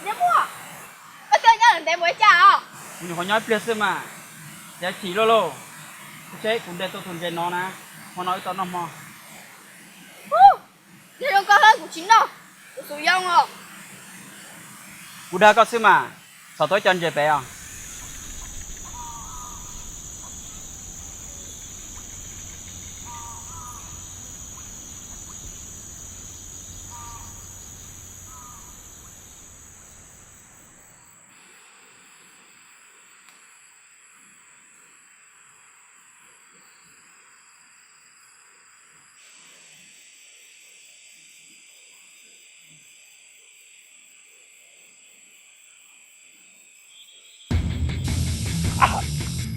Neb muaj, koj tuaj nyob ntev mus ua cas os? Kuv nyuam qhuav nyob ib pliag xwb mas, cav chim luaj lauj. Seb kuv ntes tau tus ntses no na, hmo no wb tau noj hmo. Nyob zoo koj hab, kuv tsis noj, kuv xub yoo os. Kuv dag koj xwb mas, txhom tau ib co ntses pem os.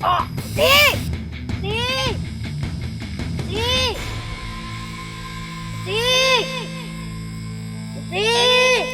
Txiv! Txiv! Txiv! Txiv! Txiv!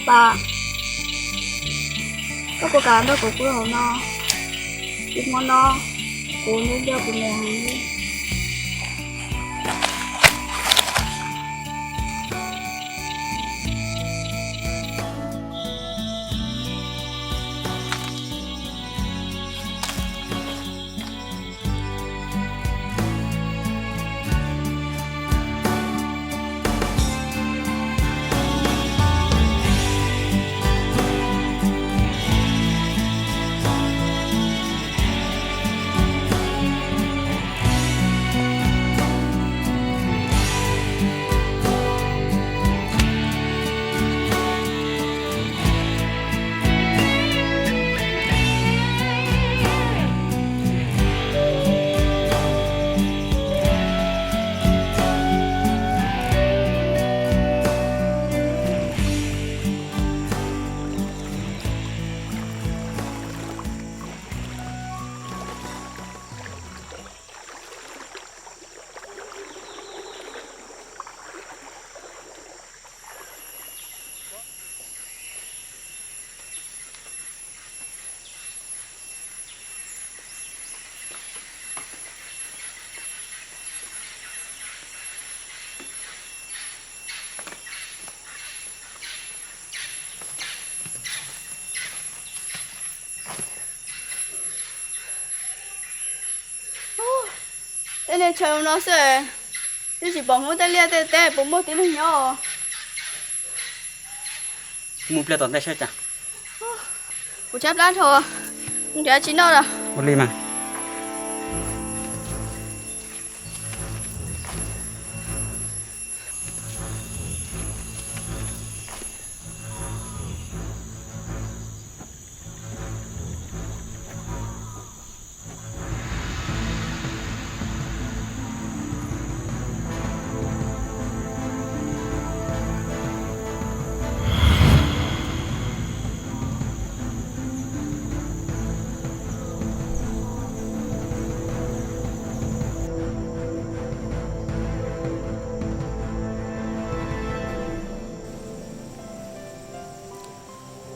Pab, koj puas kam nrog kuv pw hauv no? Ib hmo no kuv nyob nco kuv niam heev li. Tej niag chaw no xwb, twb tsis pom Hmoob tej liaj tej teb puas muaj tib neeg nyob. Mus pliag tom ntej saib cas. Kuv tshaib plab dhau, mus nrhiav tsis noj lawm. Ua li mas.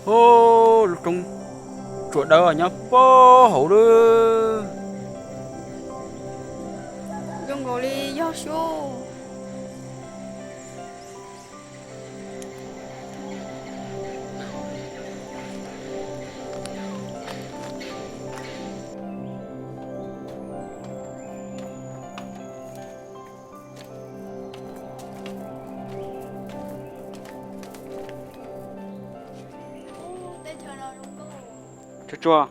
Ub, lub roob tsuas dawb nyob puag hauv lawm. Zoo nkaus li yog sub. Tsuag tsuag.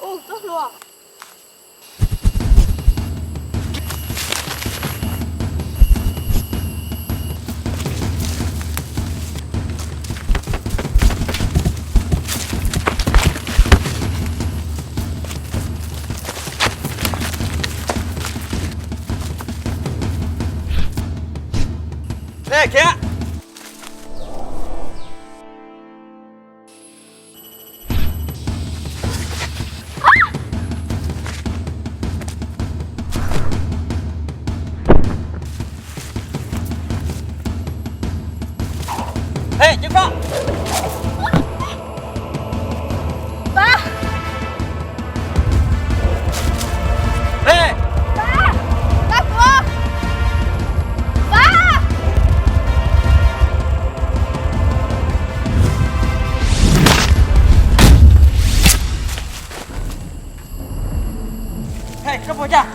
Ub, txoj hlua. Ej, khiav! Koj puas cas?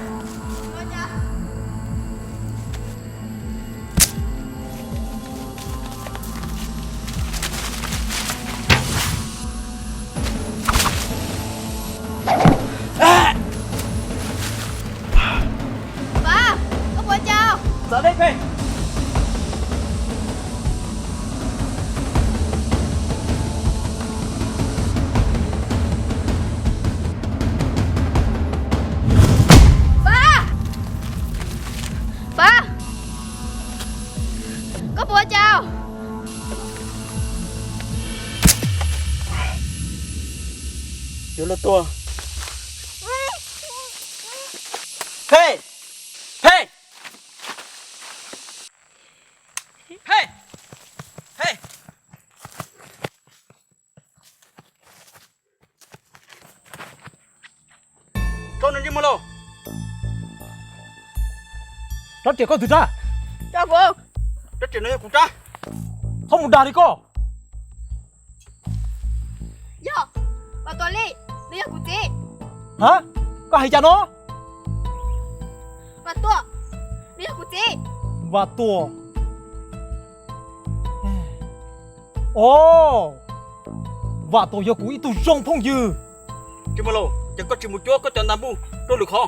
Fav, koj puas cas? Txav dej pem. Fav, Fav, koj puas cas? Yuav luag tuag. Phem! Phem! Phem! Phem! Rov nws ntsej muag lauj. Rab riam koj twg rab? Rab riam no yog kuv rab. Txhob mus dag li koj. Yog, Vam Tuam li, nws yog kuv txiv. Ha? Koj hais cas no? Vam Tuam, nws yog kuv txiv. Vam Tuam. Os, Vam Tuam yog kuv ib tug zoo phooj ywg. Tsis muaj lauj, ces koj tsis mus cuab koj cov nta npuj rau lwm qhov.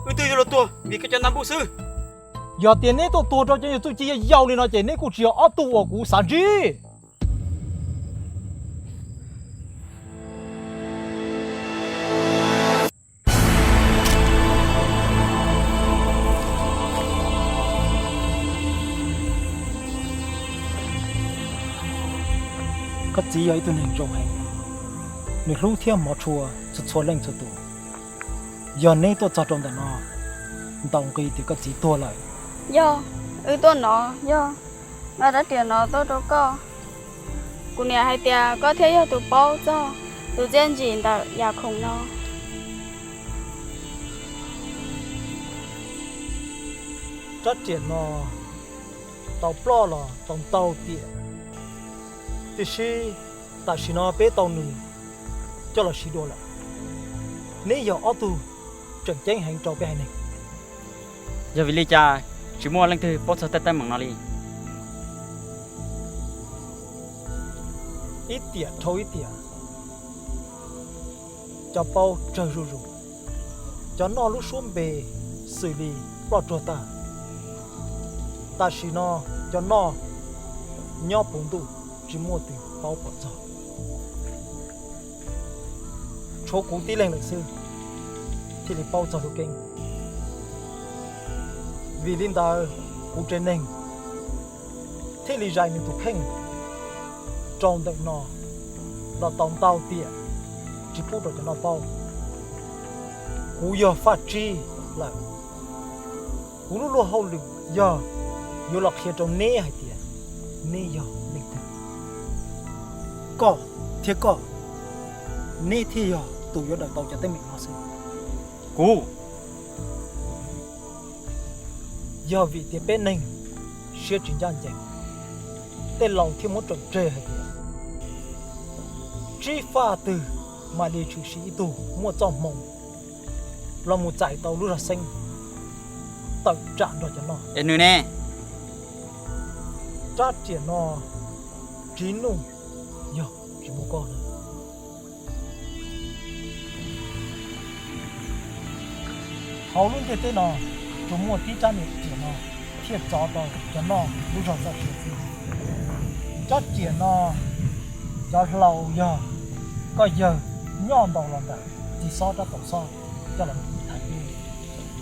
Wb twb yuav luag tuag vim koj cov nta npuj xwb. Yog tias neb tuaj tuag rau cov nyuag txuj ci yau yau li no ces neb kuj tsis yog ob tug uas kuv xav ntsib. Koj txiv yog ib tug neeg zoo heev, nws hlub thiab hmov tshua txhua txhua leej txhua tus. Yog neb tuaj txog rau ntawm no, ntaus nqi tias koj txiv tuag lawm. Yog, wb tuaj no, yog, nqa rab riam no tuaj rau koj. Kuv niam hais tias koj thiaj yog tus paub txog tus txiaj ntsim ntawm yam khoom no. Rab riam no tau ploj los tau ntau tiam, tiam sis tam sim no peb tau nws coj los siv dua lawm. Neb yog ob tug tseem ceeb heev rau peb haiv neeg. Yog vim li cas tsis muaj leej twg paub txog tej teeb meem no li? Ib tiam dhau ib tiam, cov paub tsawg zuj zus, cov noj lub suab npe xws li ploj tsuag tag. Tam sim no cov noj nyob puv ntuj tsis muaj twg paub pom txog. Tshuav kuv tib leeg lawm xwb thiaj li paub txog lub keeb. Vim li ntawd kuv tsev neeg thiaj li zais nws tus kheej rau ntawm no los tau ntau tiam tsis pub rau cov noj paub. Kuv yog Faj Tsib lawm. Kuv lub luag hauj lwm yog yuav los qhia rau neb hais tias neb yog leej twg. Koj thiab koj, neb thiaj yog tus yuav daws tau cov teeb meem no xwb. Kuv yog vim tias peb neeg siab tsis ncaj ncees, tej laus thiaj muab raws tseg hais tias tsib faj twg mam li tshwm sim ib tug muaj txoj hmoo los mus txais tau lub zog xeeb tawm tsam nrog cov noj. Es nws ne? Rab riam no Tsiv Nuj, yog tsis muaj koj no. Hauv lub ntiaj teb no tsuas muaj tib rab niag riam no thiaj txov tau cov noj lub zog txoj sia xwb. Rab riam no cov hlau yog koj yawg nyob ntau los ntawm Txiv Xob rab taus xob coj los tiv thaiv peb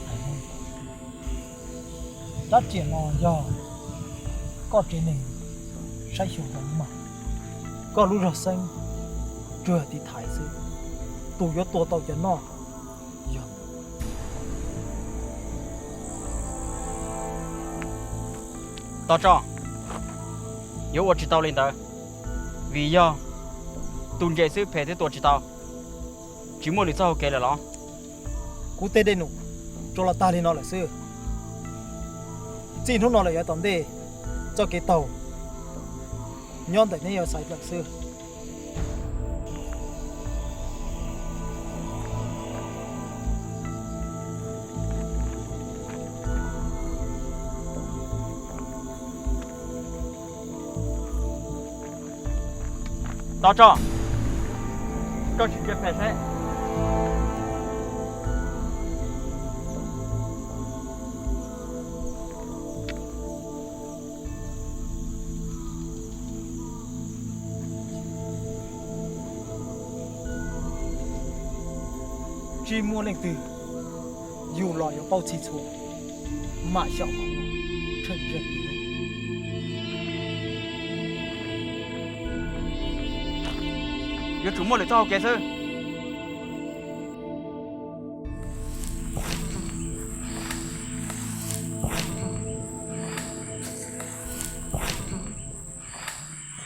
haiv Hmoob. Rab riam no yog koj tsev neeg saib xyuas rau ub mas, koj lub zog xeeb tsuas tiv thaiv xwb, tus yuav tua tau cov noj yog. Tos tso, yuav ua tsis tau li ntawd, vim yog tus ntse xwb phem thiab tua tsis tau, tsis muaj lwm txoj hau kev lawm los? Kuv tej dej num tsuas los tag li no lawm xwb. Txij hnub no lawm yav tom ntej, txoj kev taug nyob ntawm neb yuav xaiv lawm xwb. Tos tso, koj tsis ntsia phem saib. Tsis muaj leej twg yug los yuav paub txhij txhua, mam xyaum qhov muag, tsheej zeeg. Yuav tsum muaj lwm txoj hau kev xwb.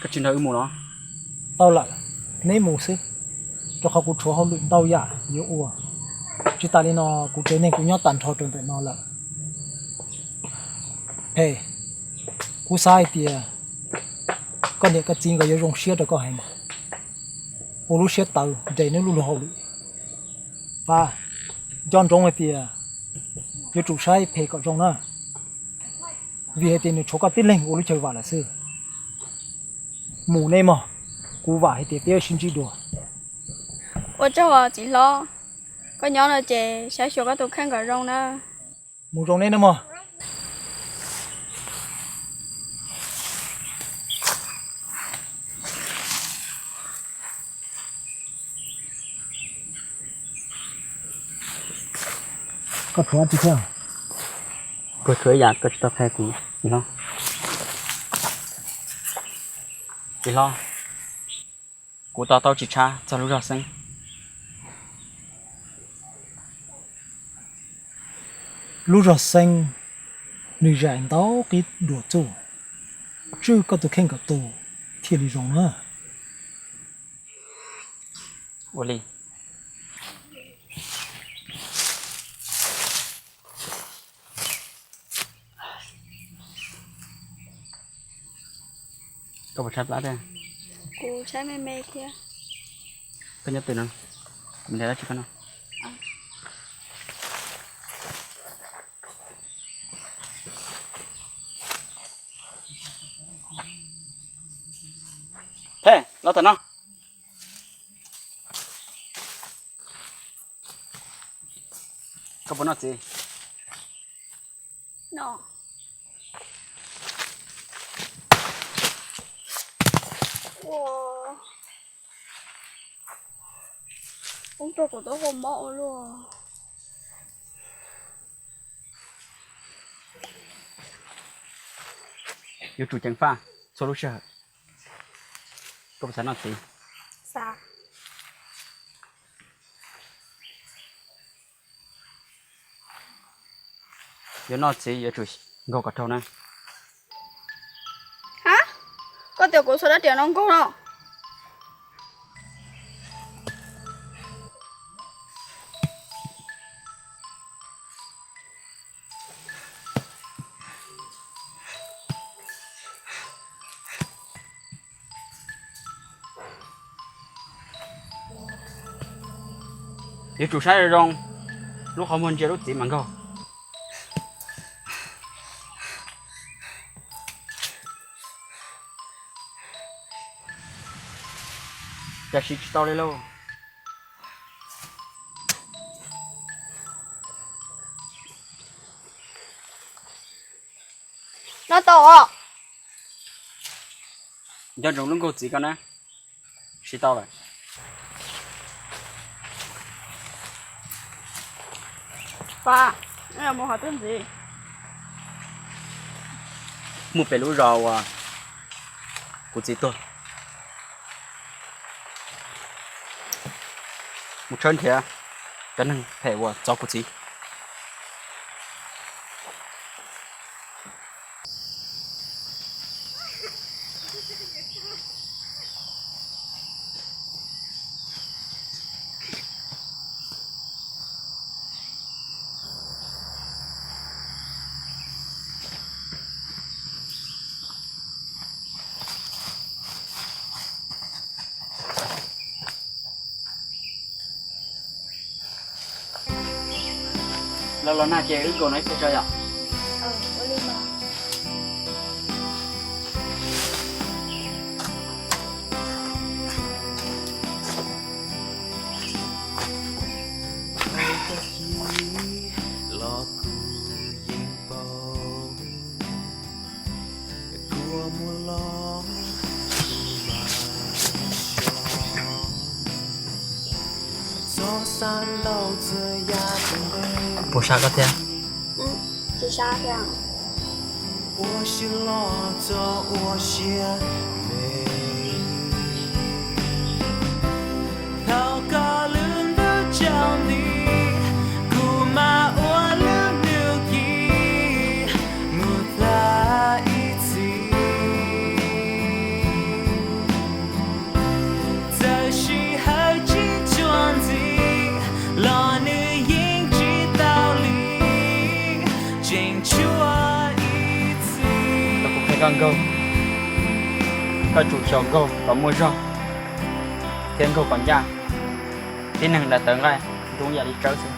Koj tsis nrog wb mus los? Tau lawm, neb mus xwb, rau qhov kuv tshuav hauj lwm ntau yam yuav ua. Tsis tas li no kuv tsev neeg kuj nyob tag nrho rau ntawm no lawm. Phem, kuv xav hais tias koj niam koj txiv nkawd yuav zoo siab rau koj heev, ua lub siab tawv nres neb lub luag hauj lwm. Fab, nco ntsoov hais tias yuav tsum saib phem kom zoo na, vim hais tias nws tshuav koj tib leeg ua lub chaw vam lawm xwb. Mus nej mog, kuv vam hais tias peb sib ntsib dua. Ua tsaug txiv hlob, koj nyob no ces saib xyuas koj tus kheej kom zoo na. Mus zoo neb na mog. Koj tshuav dab tsi thiab? Kuv tshuav ib yam koj tsis tau qhia kuv, txiv hlob. Txiv hlob, kuv to taub tsis tshab txog lub zog xeeb. Lub zog xeeb nws zais ntau qib dua txuj, tswj koj tus kheej kom tu thiaj li zoo na. Ua li. Koj puas tshaib plab thiab? Kuv tshaib me me thiab. Koj nyob twg no? Kuv nrhiav dab tsi koj noj. Phem, los tom no. Koj puas noj txiv? No. Ua, ub, rau kuv taub hau mob ua luaj. Yuav tsum ceev faj txhua lub sij hawm. Koj puas xav noj txiv? Xav. Yuav noj txiv yuav tsum nkaug kom raug na. Ha, koj tias kuv txhob dab riam no nkaug no. Yuav tsum saib zoo zoo, lub qhov muag ntsia lub txiv mas nkaug. Cas siv tsis tau li lauj. No tau os. Nco ntsoov lub nkaug txiv koj na. Siv tau lawm. Pab, mus hov twb ntxiv. Mus pem lub zos uas kuv txiv tuag, mus tshawb nrhiav cov neeg phem uas txov kuv txiv. Los los nag ces wb nkaum no ib pliag tso yom. Ua li mas. Puas sab koj thiab? Tsis sab thiab. Thaum koj lub ntuj tsaus nti, kuv mam ua lub nub ci mus tag ib txhis. Txawm sij hawm tsis tshua ntxim los nws yeej tsis tau li, tseem tshuav ib txhis. Los kuv qhia koj nkaug, koj tsum xyaum nkaug kom muaj zog thiab nkaug kom ncaj. Tib neeg daim tawv nqaij zoo ib yam li tsawb xwb.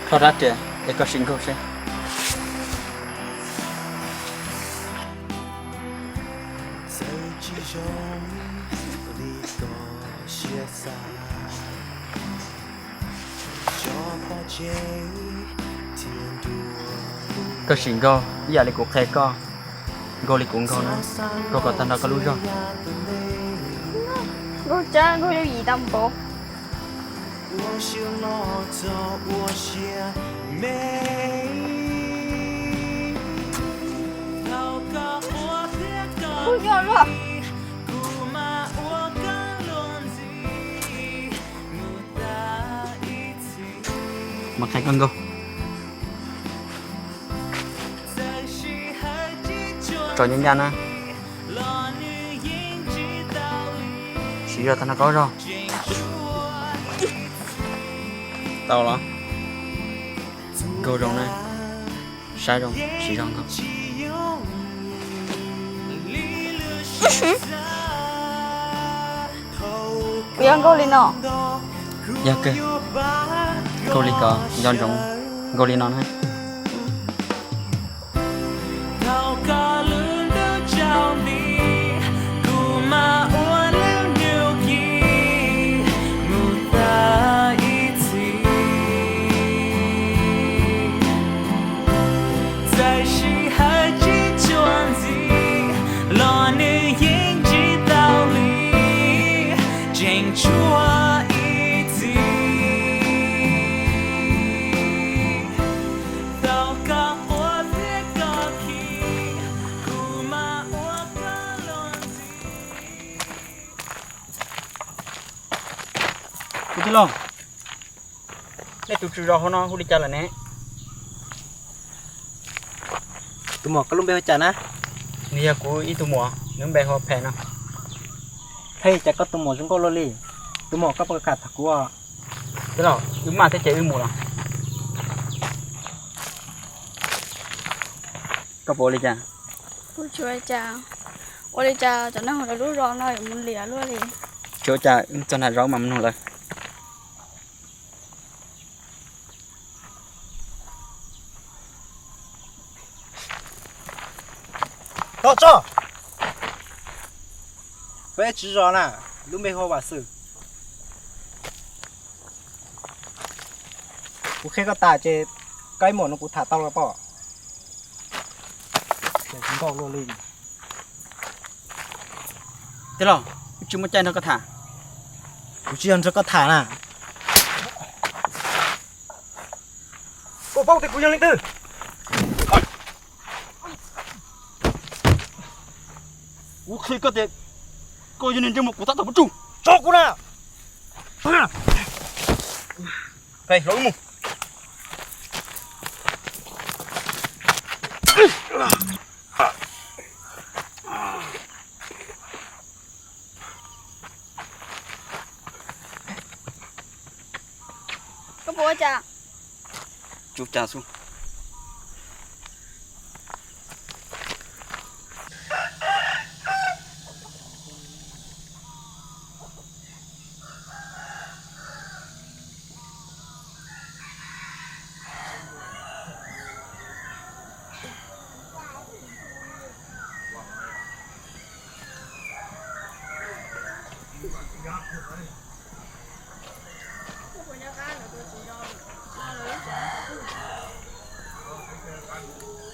Koj rab riam es koj sim nkaug seb. Koj sim nkaug ib yam li kuv qhia koj, nkaug li kuv nkaug na, nkaug kom tag nrho koj lub zog. Nkaug tsawb nkaug yooj yim tau npaum. Kuv yog luaj. Mas qhia koj nkaug. Tso ncaj ncaj na. Siv zog tag nrho koj zog. Tau los? Nkaug zoo na. Saib zoo, siv zog nkaug. Kuv yuav nkaug li no. Yog kawg, nkaug li ko nco ntsoov, nkaug li no na. Thaum koj lub ntuj tsaus nti, kuv mam ua lub nub ci mus tag ib txhis. Txawm sij hawm tsis tshua ntxim los nws yeej tsis tau li, tseem tshuav ib txhis. Thaum koj quaj thiab koj khi, kuv mam ua koj luag ntxhi. Kuv tij laug, nej tus tswv zos hauv no hu li cas lawm ne? Tus muam, koj lub npe hu cas na? Nws yog kuv ib tug muam, nws lub npe hu Phem no. Phem, cas koj tus muam zoo nkauj luaj li? Tus muam, koj puas kam tham kuv? Tij laug, wb maj thiab ces wb mus los. Koj puas ua li cas? Kuv tsis ua li cas. Ua li cas cov neeg hauv lawv lub zos no yuav mus liam luaj li? Tsis ua cas, wb txog nram zos mas mus nug lawv. Tom tso, peb tswv zos na, lub npe hu ua Vam Xwm. Kuv qhia koj tas ces koj ib muam no kuv tham tau los pom. Zoo nkauj luaj li. Tij laug, wb tsis muaj caij nrog koj tham. Kuv tsis yog nrog koj tham na. Koj paub tias kuv yog leej twg? Kuv qhia koj tias koj yog niag ntsej muag kuv tab tom pub tsum. Tso kuv na. Phem, los wb mus. Koj puas ua cas? Tsis ua cas xwb.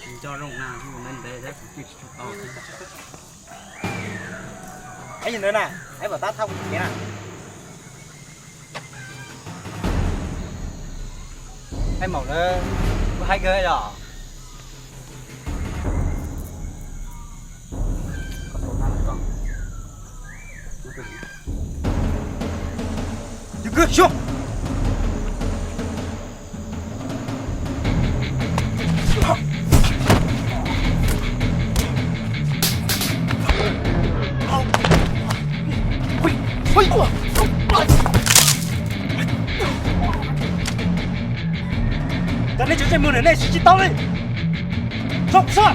Tsis nco zoo na, ntev ntev thiab kuv twb tsis tshua tau thiab. Ib yam ntawd na, ib puas tab thauj kuv kev na. Maum na, kuv hais kawg os. Tus kwv xyoo. Cov nej tseem tseem mus nrog nej siv tsis tau li. Tso kuv sab.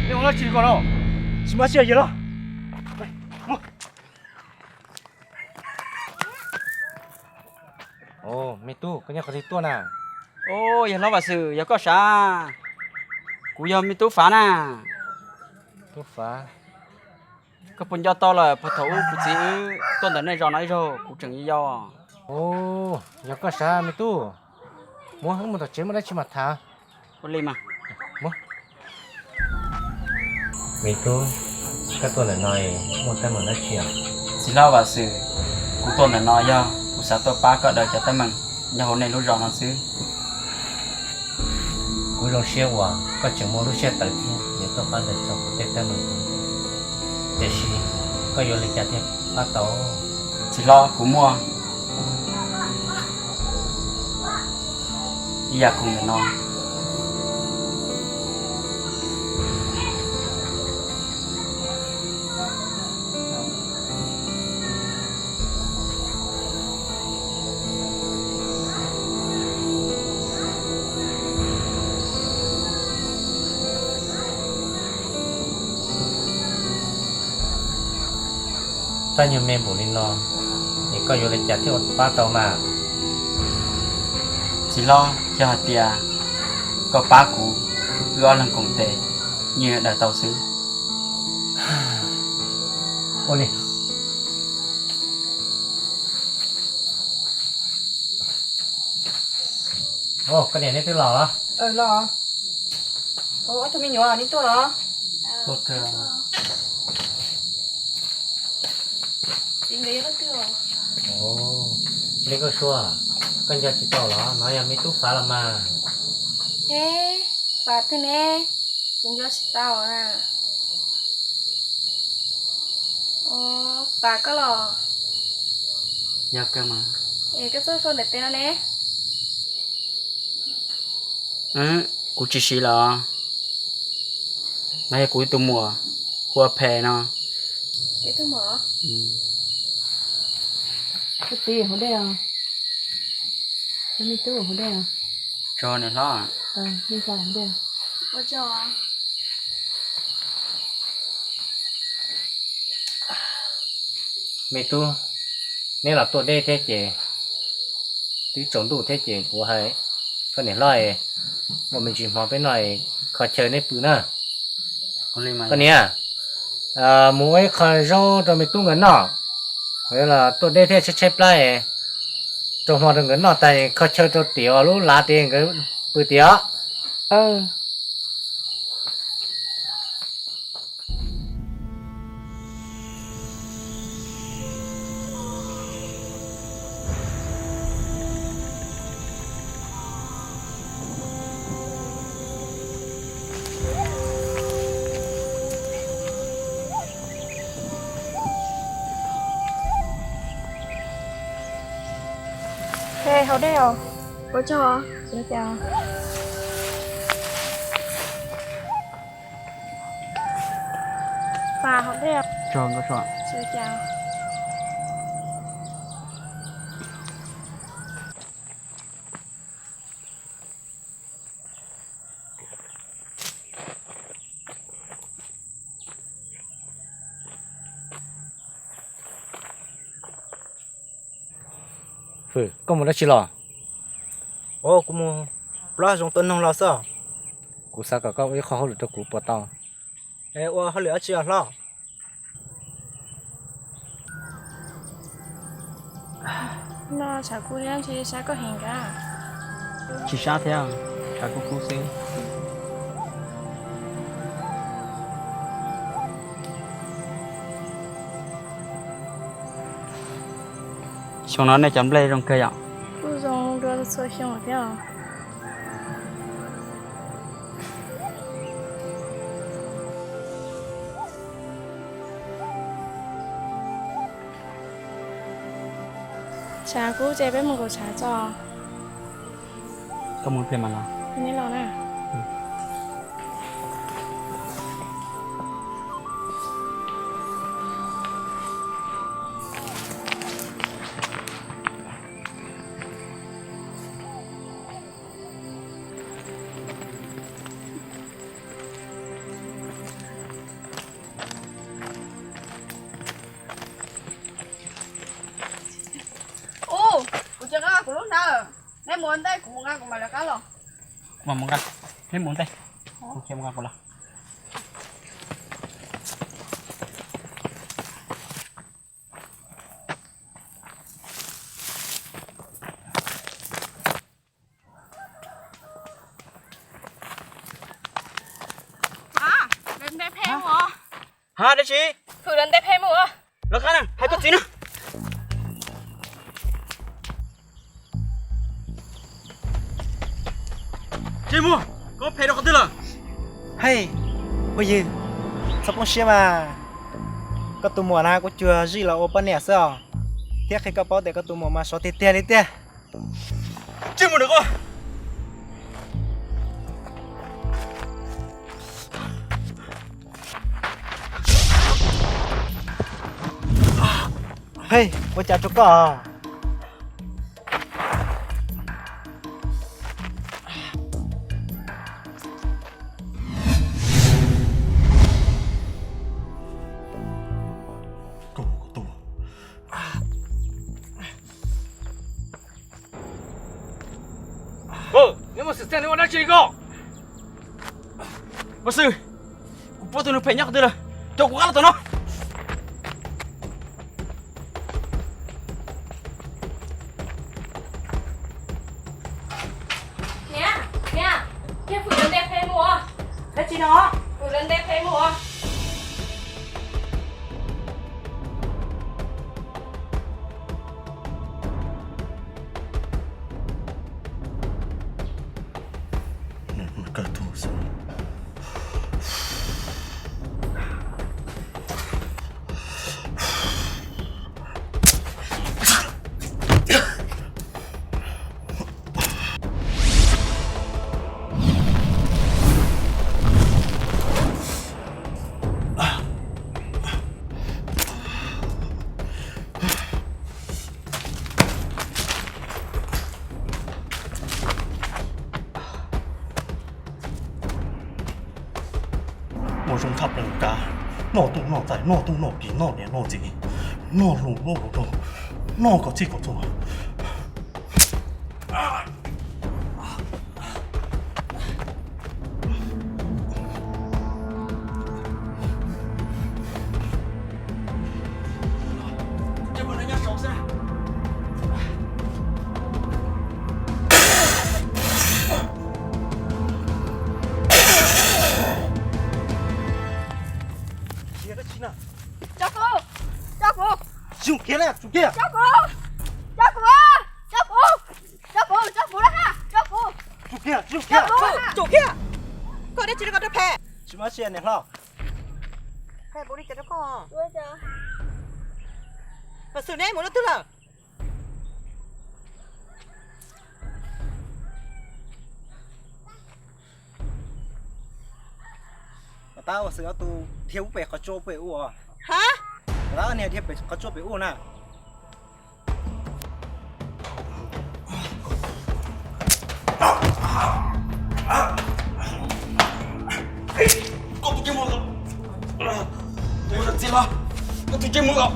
Nej ua dab tsi ko no? Tsis muaj dab tsi yog los. Me tub, koj nyob qhov twg tuaj na? Yog hlob Vam Xwm, yog koj sav? Kuv yog me tub Fav na. Tub Fav. Koj puas nco tau lawm puag thaum ub kuv txiv wb tuaj ntawm nej zos no ib zaug kuv tseem yau yau? Yog koj sav me tub, muab wb mus tom tsev muaj dab tsi mam tham. Ua li mas. Me tub, koj tuaj ntawm no muaj teeb meem dab tsi os? Txiv hlob Vam Xwm, kuv tuaj ntawm no yog kuv xav tuaj pab koj daws cov teeb meem nyob hauv nej lub zos no xwb. Kuv zoo siab uas koj tseem muaj lub siab tawv thiab yuav tuaj pab daws txog kuv tej teeb meem, tiam sis koj yuav li cas thiaj pab tau? Txiv hlob, kuv muaj ib yam khoom ntawm no. Txaj nyuag me npaum li no, es koj yuav li cas thiaj ua pab tau mas? Txiv hlob, yog hais tias koj pab kuv, wb ob leeg koom tes, yeej yuav daws tau xwb. Ua li. Koj niam, neb twb los los? Los. Ob tug me nyuam, neb tuaj los? Li koj suav, koj nco tsis tau los? No yog me tub Fav los mas. Fav twg ne? Kuv nco tsis tau na. Fav koj los? Yog kawg mas. Es koj tuaj sau ntawm tes no ne? Kuv tsis siv los. No yog kuv ib tug muam hu ua Phem no. Tus muam? Koj txiv hauv dej os. Koj me tub hauv dej os. Tso niam hlob. Ua tso. Me tub, neb los tuaj deb thiab ces twb tsaus ntuj thiab ces kuv hais koj niam hlob, ua me ntsis hmo peb noj kho chaw neb pw na. Koj niam, mus ua ib qho zaub rau me tub nkawd noj, los tuaj deb thiab tshaib tshaib plab, rau hmo rau nkawd noj tas kho chaw rau tim lub lav tid nkawd pw tim os. Hauv dej os. Ua tso. Fav hauv dej os. Hwm, koj mus dab tsi los? Ua kuv mus plob zoo tuaj noog los xwb. Kuv xav kom koj ua ib qho hauj lwm rau kuv puas tau? Es ua hauj lwm dab tsi os hlob? No tshav kub thiab ntshe sab koj heev kab. Tsis sab thiab, tshav kub kub xwb. Xyoo no nej cov nplej zoo kawg yom? Kuj zoo dua txhua xyoo thiab os. Tshav kub ces peb mus nkaum tshav tso. Koj mus ib pliag mas los. Neb los na. Ub, kuv tsis nqa kuv lub hnab. Neb mus ua ntej, kuv mus nqa kuv mam li qab los. Mas mus nqa, neb mus ua ntej, kuv mus nqa kuv los. Hab, dab tsi? Hwm lawv ntej phem mus. Lawv qab na, hais koj txiv na. Tsis mus, koj phem rau qhov twg lawm? Hej, phooj ywg, txhob poob siab mas. Koj tus muam na kuj cuag zij los ua poj niam xwb os, thiab qhia koj paub tias koj tus muam mas sov tiag tiag li tiag. Tsis mus nrog koj. Hej, ua cas rau koj? Neb muaj xwm txheej neb ua dab tsi li ko? Ua xwb, kuv pom tus neeg phem nyob qhov twg lawm, coj kuv qab los tom no. Niam, niam, hwm lawv ntej phem mus. Dab tsi no? Hwm lawv ntej phem mus. Muaj zoo tshaj plaws kab, noj tub noj txais, noj tub noj kiv, noj niam noj txiv, noj hluas noj hluas nraug, noj kom txhij kom txhua. Tso kuv! Tso kuv! Zoo kiag na, zoo kiag! Tso kuv! Tso kuv! Tso kuv! Tso kuv, tso kuv lawm ha, tso kuv. Tso kuv, tso kuv. Tsum kiag! Koj dab tsi rau koj rau phem? Tsis muaj tsi niam hlob. Phem npaum li cas rau koj? Mas xwm neb mus rau twg lawm? Tab ua xwm ob tug dhia ub pem qhov tsua pem ub. Ha? Tab niag dhia pem qhov tsua pem ub na. Koj tus tsis muag, koj tus tsis muag.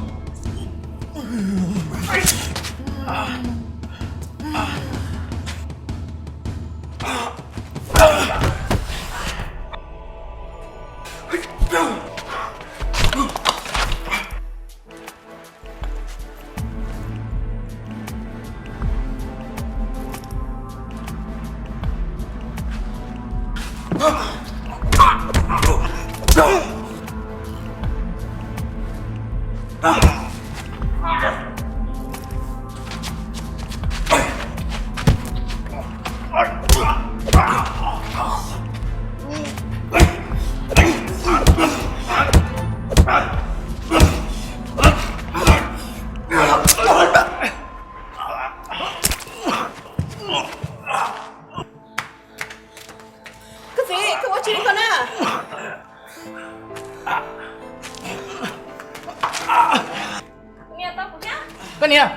Koj niam!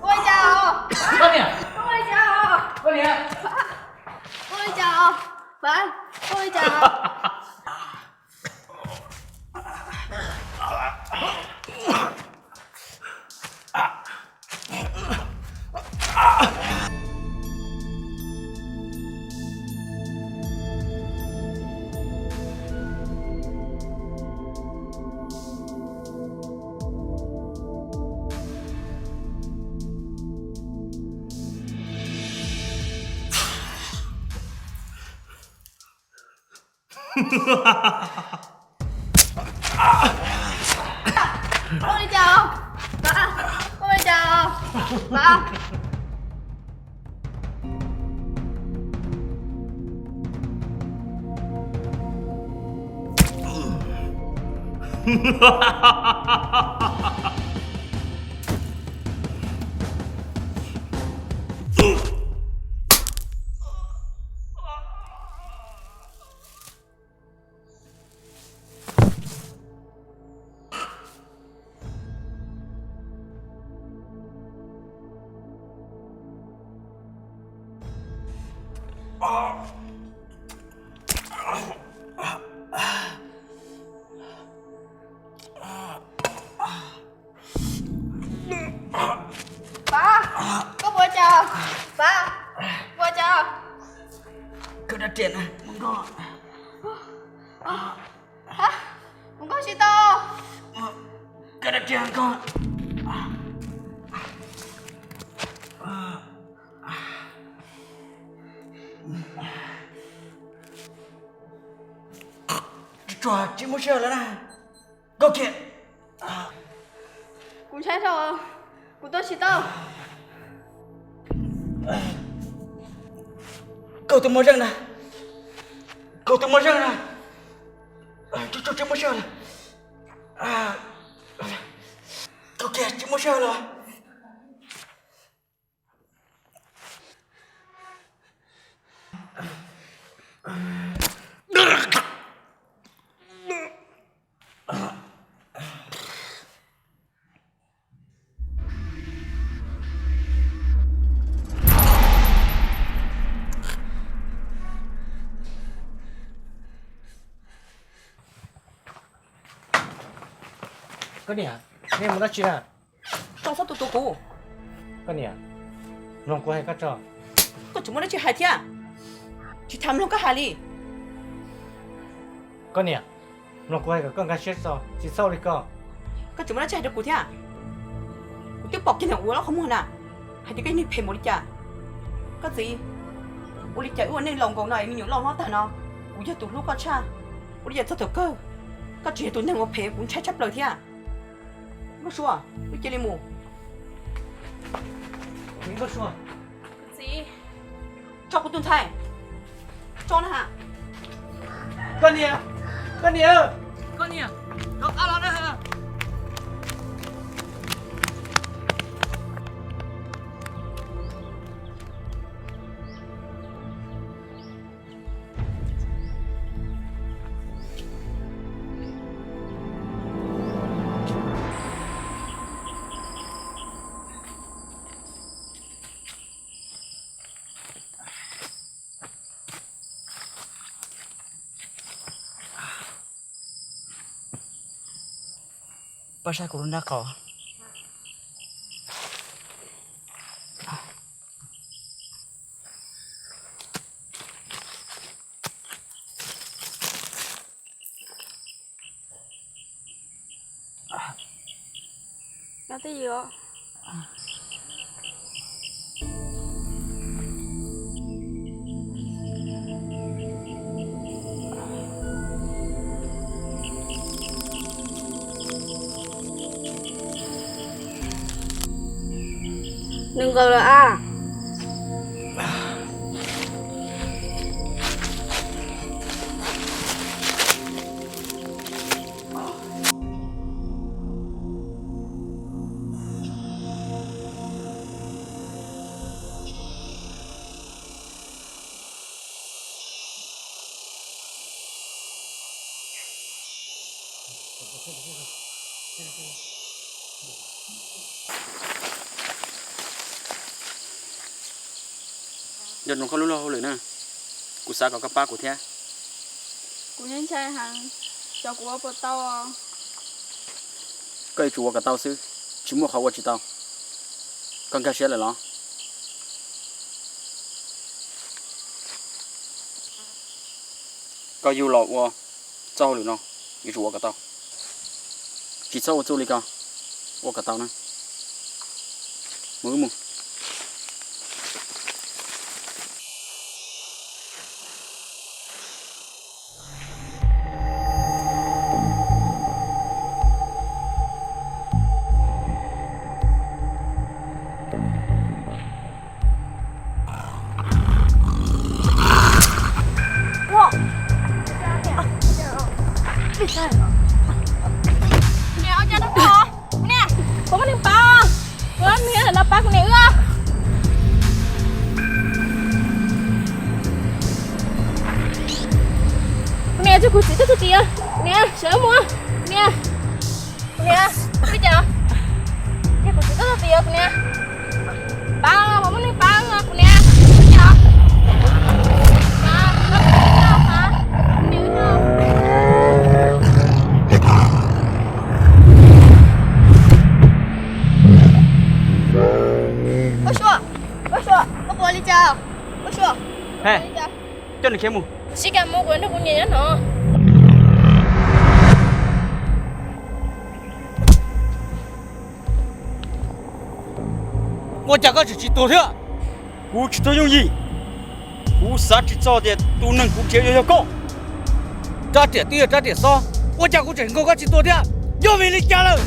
Koj niam! Koj niam! Koj niam! Ua li cas? Pab, ua li cas? Pab. Pab, koj puas cas? Pab, puas cas? Koj dab riam na, mus nkaum. Mus nkaum tsis tau. Koj dab riam koj. Tsuag tsuag tsis muaj sij hawm lawm na. Koj kiag. Kuv ntshai dhau, kuv tuaj tsis tau. Koj tus mos zeej na, koj tus mos zeej na. Tsuag tsuag tsis muaj sij hawm lawm. Koj kiag tsis muaj sij hawm lawm. Koj niam, nej mus dab tsi na? Tso txhob tua tua kuv. Koj niam, mloog kuv hais koj tso. Koj tseem muaj dab tsi hais thiab? Tsis tham mloog koj hais li. Koj niam, mloog kuv hais kom koj nkag siab tso, tsis txhob ua li ko. Koj tseem muaj dab tsi hais rau kuv thiab? Kuv twb pom kiag niam ua lub qhov muag na, hais tias koj yog neeg phem npaum li cas. Koj txiv, ua li cas wb ua neej laus nkaus no es me nyuam loj hlob tag no, kuv yog tus hlub koj tshaj, ua li cas txog thaum kawg koj tseem yog tus neeg ua phem, kuv ntshai tshaj plaws thiab. Nkauj Sua, wb cia li mus. Nkauj Sua. Txiv, tso kuv tus ntxhais, tso na. Koj niam, koj niam, koj niam, rov qab los na. Pab saib kuv lub nrab qaum. Nws nkaus lawm a. Zoo koj lub luag hauj lwm na, kuv xav kom koj pab kuv thiab. Kuv ntshai heev, xyov kuv ua puas tau. Koj yuav tsum ua kom tau xwb, tsis muaj qhov ua tsis tau. Koj nkag siab lawm los? Koj yug los ua txoj hauj lwm no, yuav tsum ua kom tau. Tsis txhob ua txuj li ko, ua kom tau na. Mus wb mus. Niam, ua cas no, kuv niam, kuv muab nws pab, kuv niam no pab kuv niam wb. Kuv niam, cia kuv txiv tuaj txog tid, kuv niam, sawv mus, kuv niam, kuv niam, ua cas, cia kuv txiv tuaj txog tid, kuv niam, pab, kuv muab nws pab, kuv niam, ua cas, pab, pab, kuv niam, kuv niam. Koj Suav, koj Suav, koj puas li cas? Koj Suav, koj puas li cas? Coj nws khiav mus. Sib kag mus, kuv nrog kuv niam nyob no. Ua cas koj tseem tsis tuag thiab? Kuv tsis tuag yooj yim. Kuv xav tsis txog tias tus neeg kuv nrhiav yuav yog koj. Rab riam twb yog rab riam xob, ua cas kuv tseem nkaug koj tsis tuag thiab? Yog vim li cas lawm?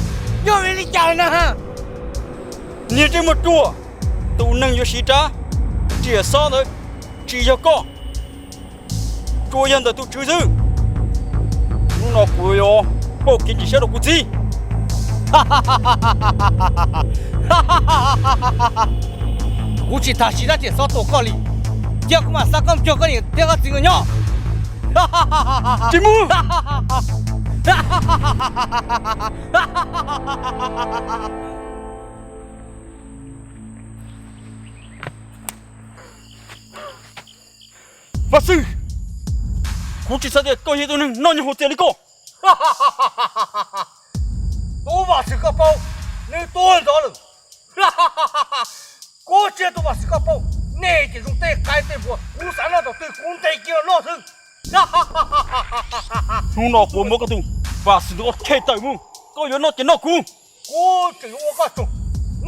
Yog vim li cas lawm na? Niag ntsej muag ruam, tus neeg yuav siv rab riam xob ntawd tsis yog koj, tsuas yog ntawm tus tswv xwb. Hnub no kuv yuav pauj kev ntsim siab rau kuv txiv. Kuv tsis tas siv rab riam xob tua koj li, cia kuv mam xa koj mus cuag koj niam thiab koj txiv nkawd nyob. Tsis mus. Vaj Xwm, kuv tsis xav tias koj yog tus neeg noj nyuag hauv txias li koj. Tus Vaj Xwm koj paub, nws tuag ntxov lawm. Kuv tsis yog tus Vaj Xwm koj paub, nej ces zoo tej qaib tej npua, kuv xav noj thaum twg kuv ntes kiag los noj xwb. Hnub no kuv muab koj tus Vaj Xwm ntawd ua rhe tawm mus, koj yuav noj ces noj kuv. Kuv tseem yuav ua koj tsaug,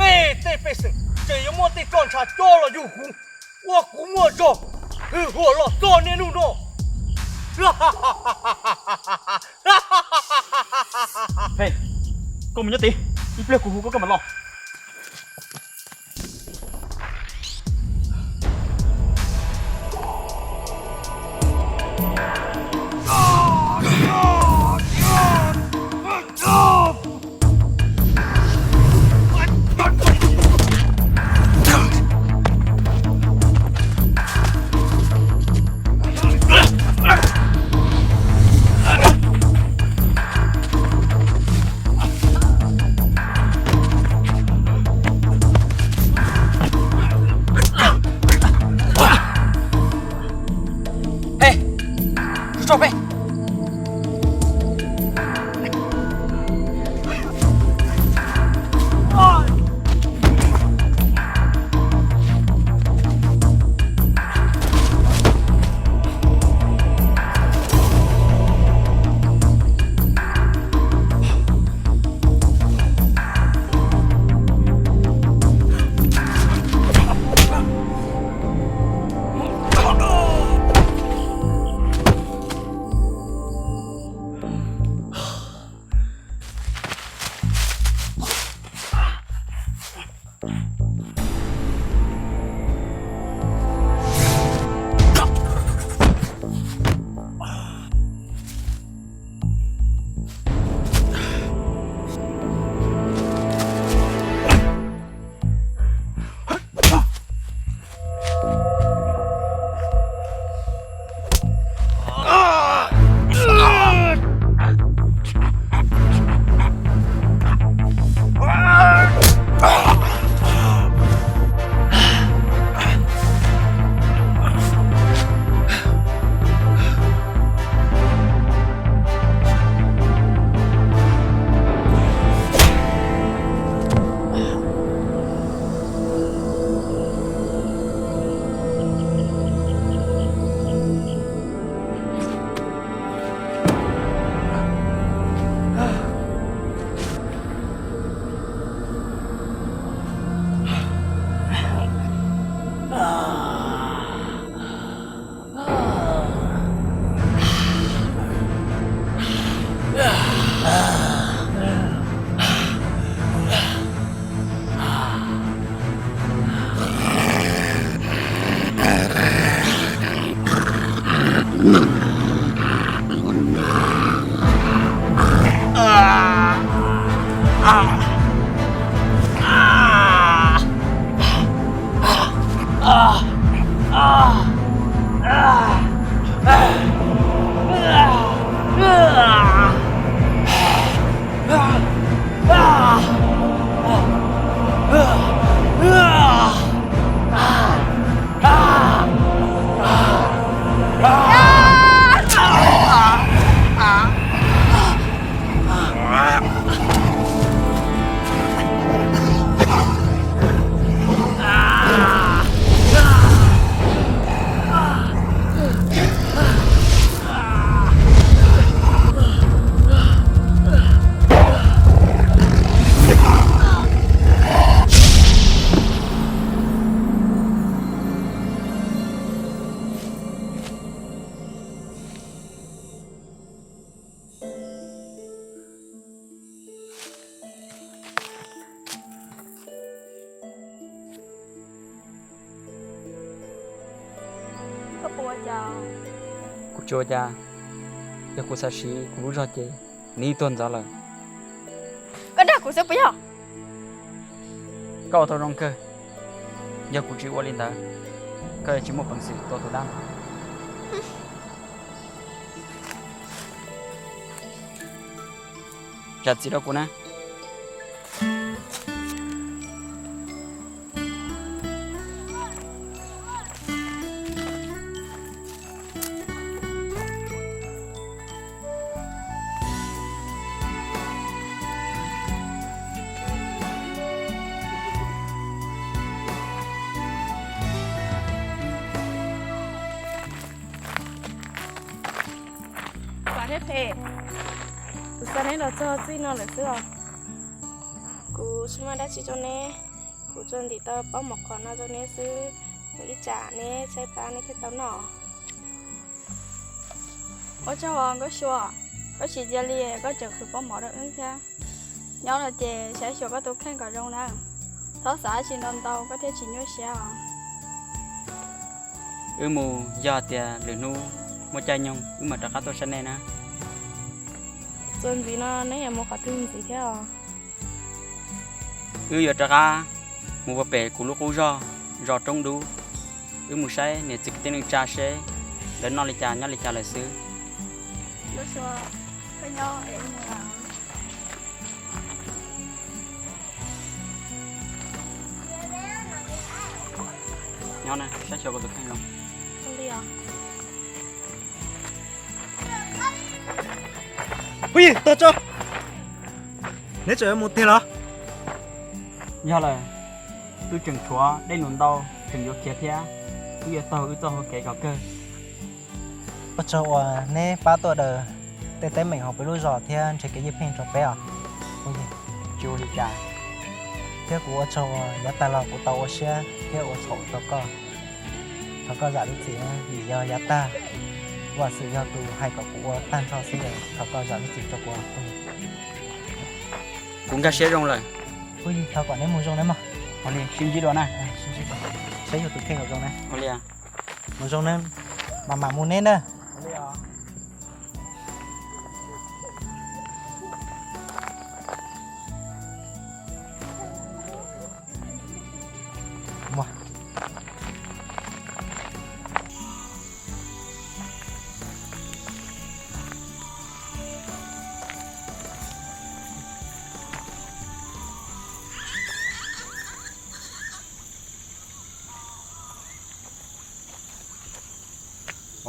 nej tej pej xeem tseem yuav muab tej roj ntsha coj los yug kuv, ua kuv muaj zog hwj huam los txog niaj hnub no. Koj mus nyob tid, ib pliag kuv hu koj koj mam los. Koj puas ua cas? Kuv tsis ua cas. Yog kuv xav siv kuv lub zog ces nws yeej tuag ntxov lawm. Koj dag kuv xwb puas yog? Koj ua tau zoo kawg. Yog kuv tsis ua li ntawd, koj yuav tsis muaj peev xwm tua tus dab no. Zam txim rau kuv na. Vam thiab Phem, kuv xa neb los txog txij no lawm xwb os. Kuv tsis muaj dab tsi rau neb, kuv tsuas ntim tau pob mov qhov no rau neb xwb, mus ib tsam neb tshaib plab neb thiaj tau noj. Ua tsaug os Nkauj Xyuas, koj tsis cia li koj tseem qhwv pob mov rau wb thiab. Nyob no ces saib xyuas koj tus kheej kom zoo na, txhob xav dab tsi ntau ntau koj thiaj tsis nyuaj siab os. Wb mus, yog tias lwm hnub muaj caij nyoog wb mam rov qab tuaj saib nej na. Txuas ntxiv no neb yuav mus qhov twg ntxiv thiab os? Wb yuav rov qab mus ua pem kuv lub qub zog, zos Roob Dub. Wb mus saib niam txiv kwv tij neej tsa seb lawv noj li cas nyob li cas lawm xwb. Nyob na, saib xyuas kuv tus kheej zoo. Huj yig, tuag tso. Neb tseem yuav mus tiag los? Yog lawm, wb tseem tshuav dej num ntau tseem yuav khiav thiab, wb yuav taug wb txoj hau kev kom kawg. Ua tsaug uas neb pab tuaj daws tej teeb meem hauv peb lub zos thiab nrhiav kev ywj pheej rau peb os. Tsis ua li cas. Thiab kuv ua tsaug uas yav tag los kuv tau ua siab thiab ua txhaum rau koj. Thov koj zam lub txim, vim yog yav tag, vam xwm yog tus hais kom kuv ua tag nrho xwb, thov koj zam lub txim rau kuv. Kuv nkag siab zoo lawm. Kuj yog thov kom neb mus zoo nawb mog. Ua li, sib ntsib dua na. Saib yog tus kheej kom zoo na. Ua li, mus zoo na, mam mam mus neb na.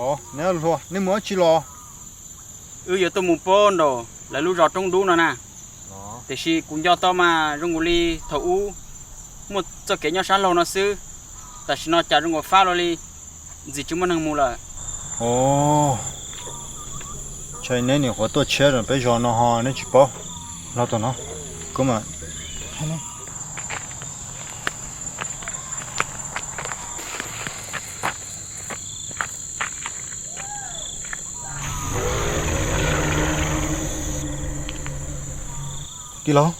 Os, neb hluas, neb mus dab tsi los? Wb yuav tuaj mus pab nraum lawv lub zos Roob Dub no na. Tiam sis kuv nco tau mas zoo nkaus li thaum ub muaj txoj kev nyob sab laug no xwb, tam sim no cas zoo nkaus fab luaj li, ntxim tsis muaj neeg mus lawm. Os, ntshai neb nyuam qhuav tuaj tshiab peb zos no ho neb tsis paub. Los tom no, koj mam Tij laug,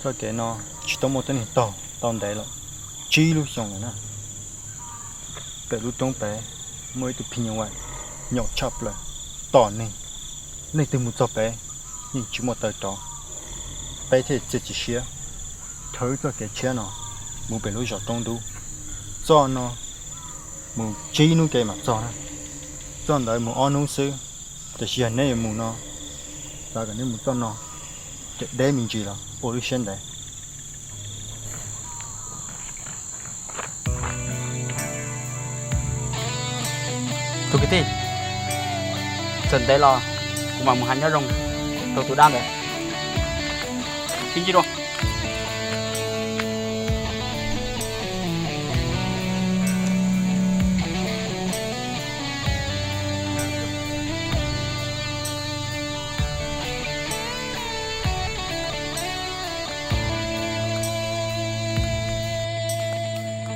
txoj kev no tsis tau muaj teeb neeg taug tau ntev lawm, tsib lub xyoo lawm na. Pem lub roob pem muaj ib tug phim nyuj vais nyaum tshaj plaws, tom neeg, leej twg mus txog pem yeej tsis muaj taw rov, peb thiaj txiav txim siab rhawv txoj kev tshiab no mus pem lub zos roob ntub. Txoj no mus tsib hnub kev mam txog na. Txoj ntawd mus ob hnub xwb. Tiam sis yog neb yuav mus no, xav kom neb mus txoj no, ces deb me ntsis los ua lub siab ntev. Tus kwv tij, txawm ntev los kuv mam mus hais nyob zoo rau tus dab ntawd. Sib ntsib dua.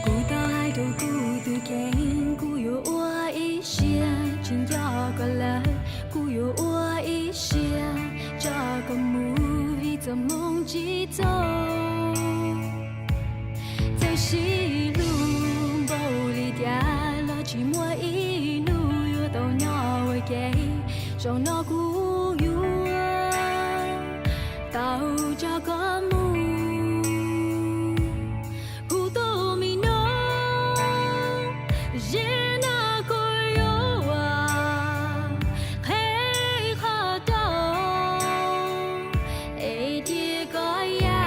Kuv tau hais rau kuv tus kheej, kuv yuav ua ib siab tsis nco koj lawm, kuv yuav ua ib siab tso koj mus vim txoj hmoov tsis txaus. Txawm sib hlub npaum li cas los tsis muaj ib hnub yuav tau nyob ua ke. Zaum no kuv yuav tau tso koj mus, kuv tus me noob. Zaum no kuv yuav ua qhov rau es tias koj yam.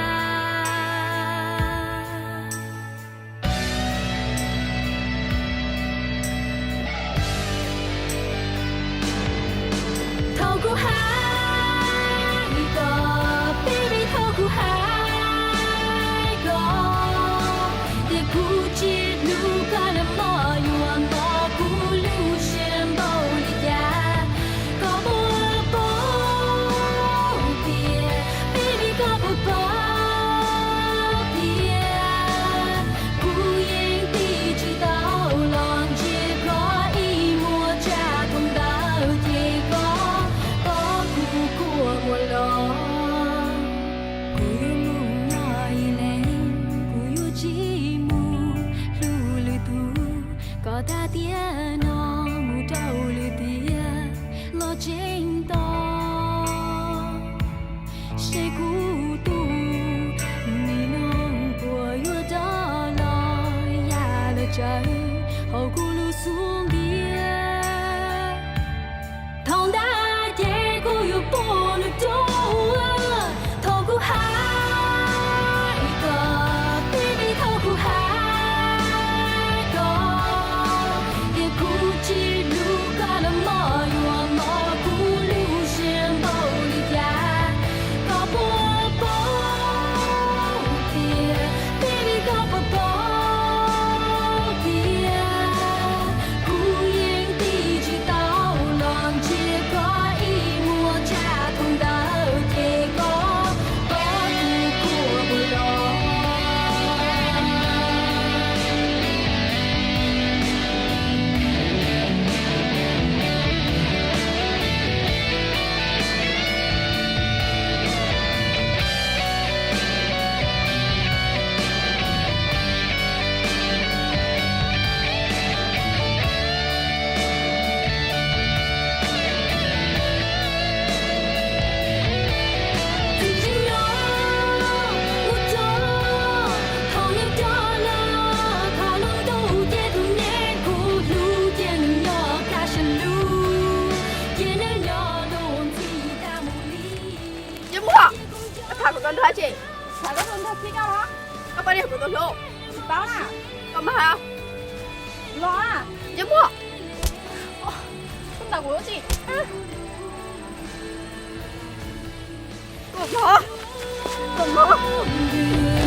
Thaum kuv hais koj, baby, thaum kuv hais koj, tias kuv tsis hlub koj lawm mog, yuav nto kuv lub siab npaum li cas. Koj puas paub tias, baby, koj puas paub tias, kuv yeej tiv tsis tau los ntsia koj ib muag tsam thaum ntawd ces koj, koj kuv kuam ua los. Kuv yuav mus nyob ib leeg, kuv yuav tsis mus hlub lwm tus. Koj tag tiam no mus rau lwm tiam los tseem tos. Seb kuv tus me noob puas yuav rov los ya lawm tsawv hauv kuv lub xub ntiag. Thaum ntawd ces kuv yuav pub nws rau. Thaum kuv hais koj, baby, thaum kuv hais koj, tias kuv tsis hlub koj lawm mog, yuav nto kuv lub siab npaum li cas. Koj puas paub tias, baby, koj puas paub tias, kuv yeej tiv tsis tau los ntsia koj ib muag tsam thaum ntawd ces koj, koj kuv kuam ua los. Ntsej muag, koj tham kuv koj nrog tsi? Tham koj tus nrog txij koj los? Koj poj niam kuv tus hlub. Tsis paub na. Koj mas. Los. Ntsej muag. Koj ntaus kuv lub tsi? Koj mog. Koj mog.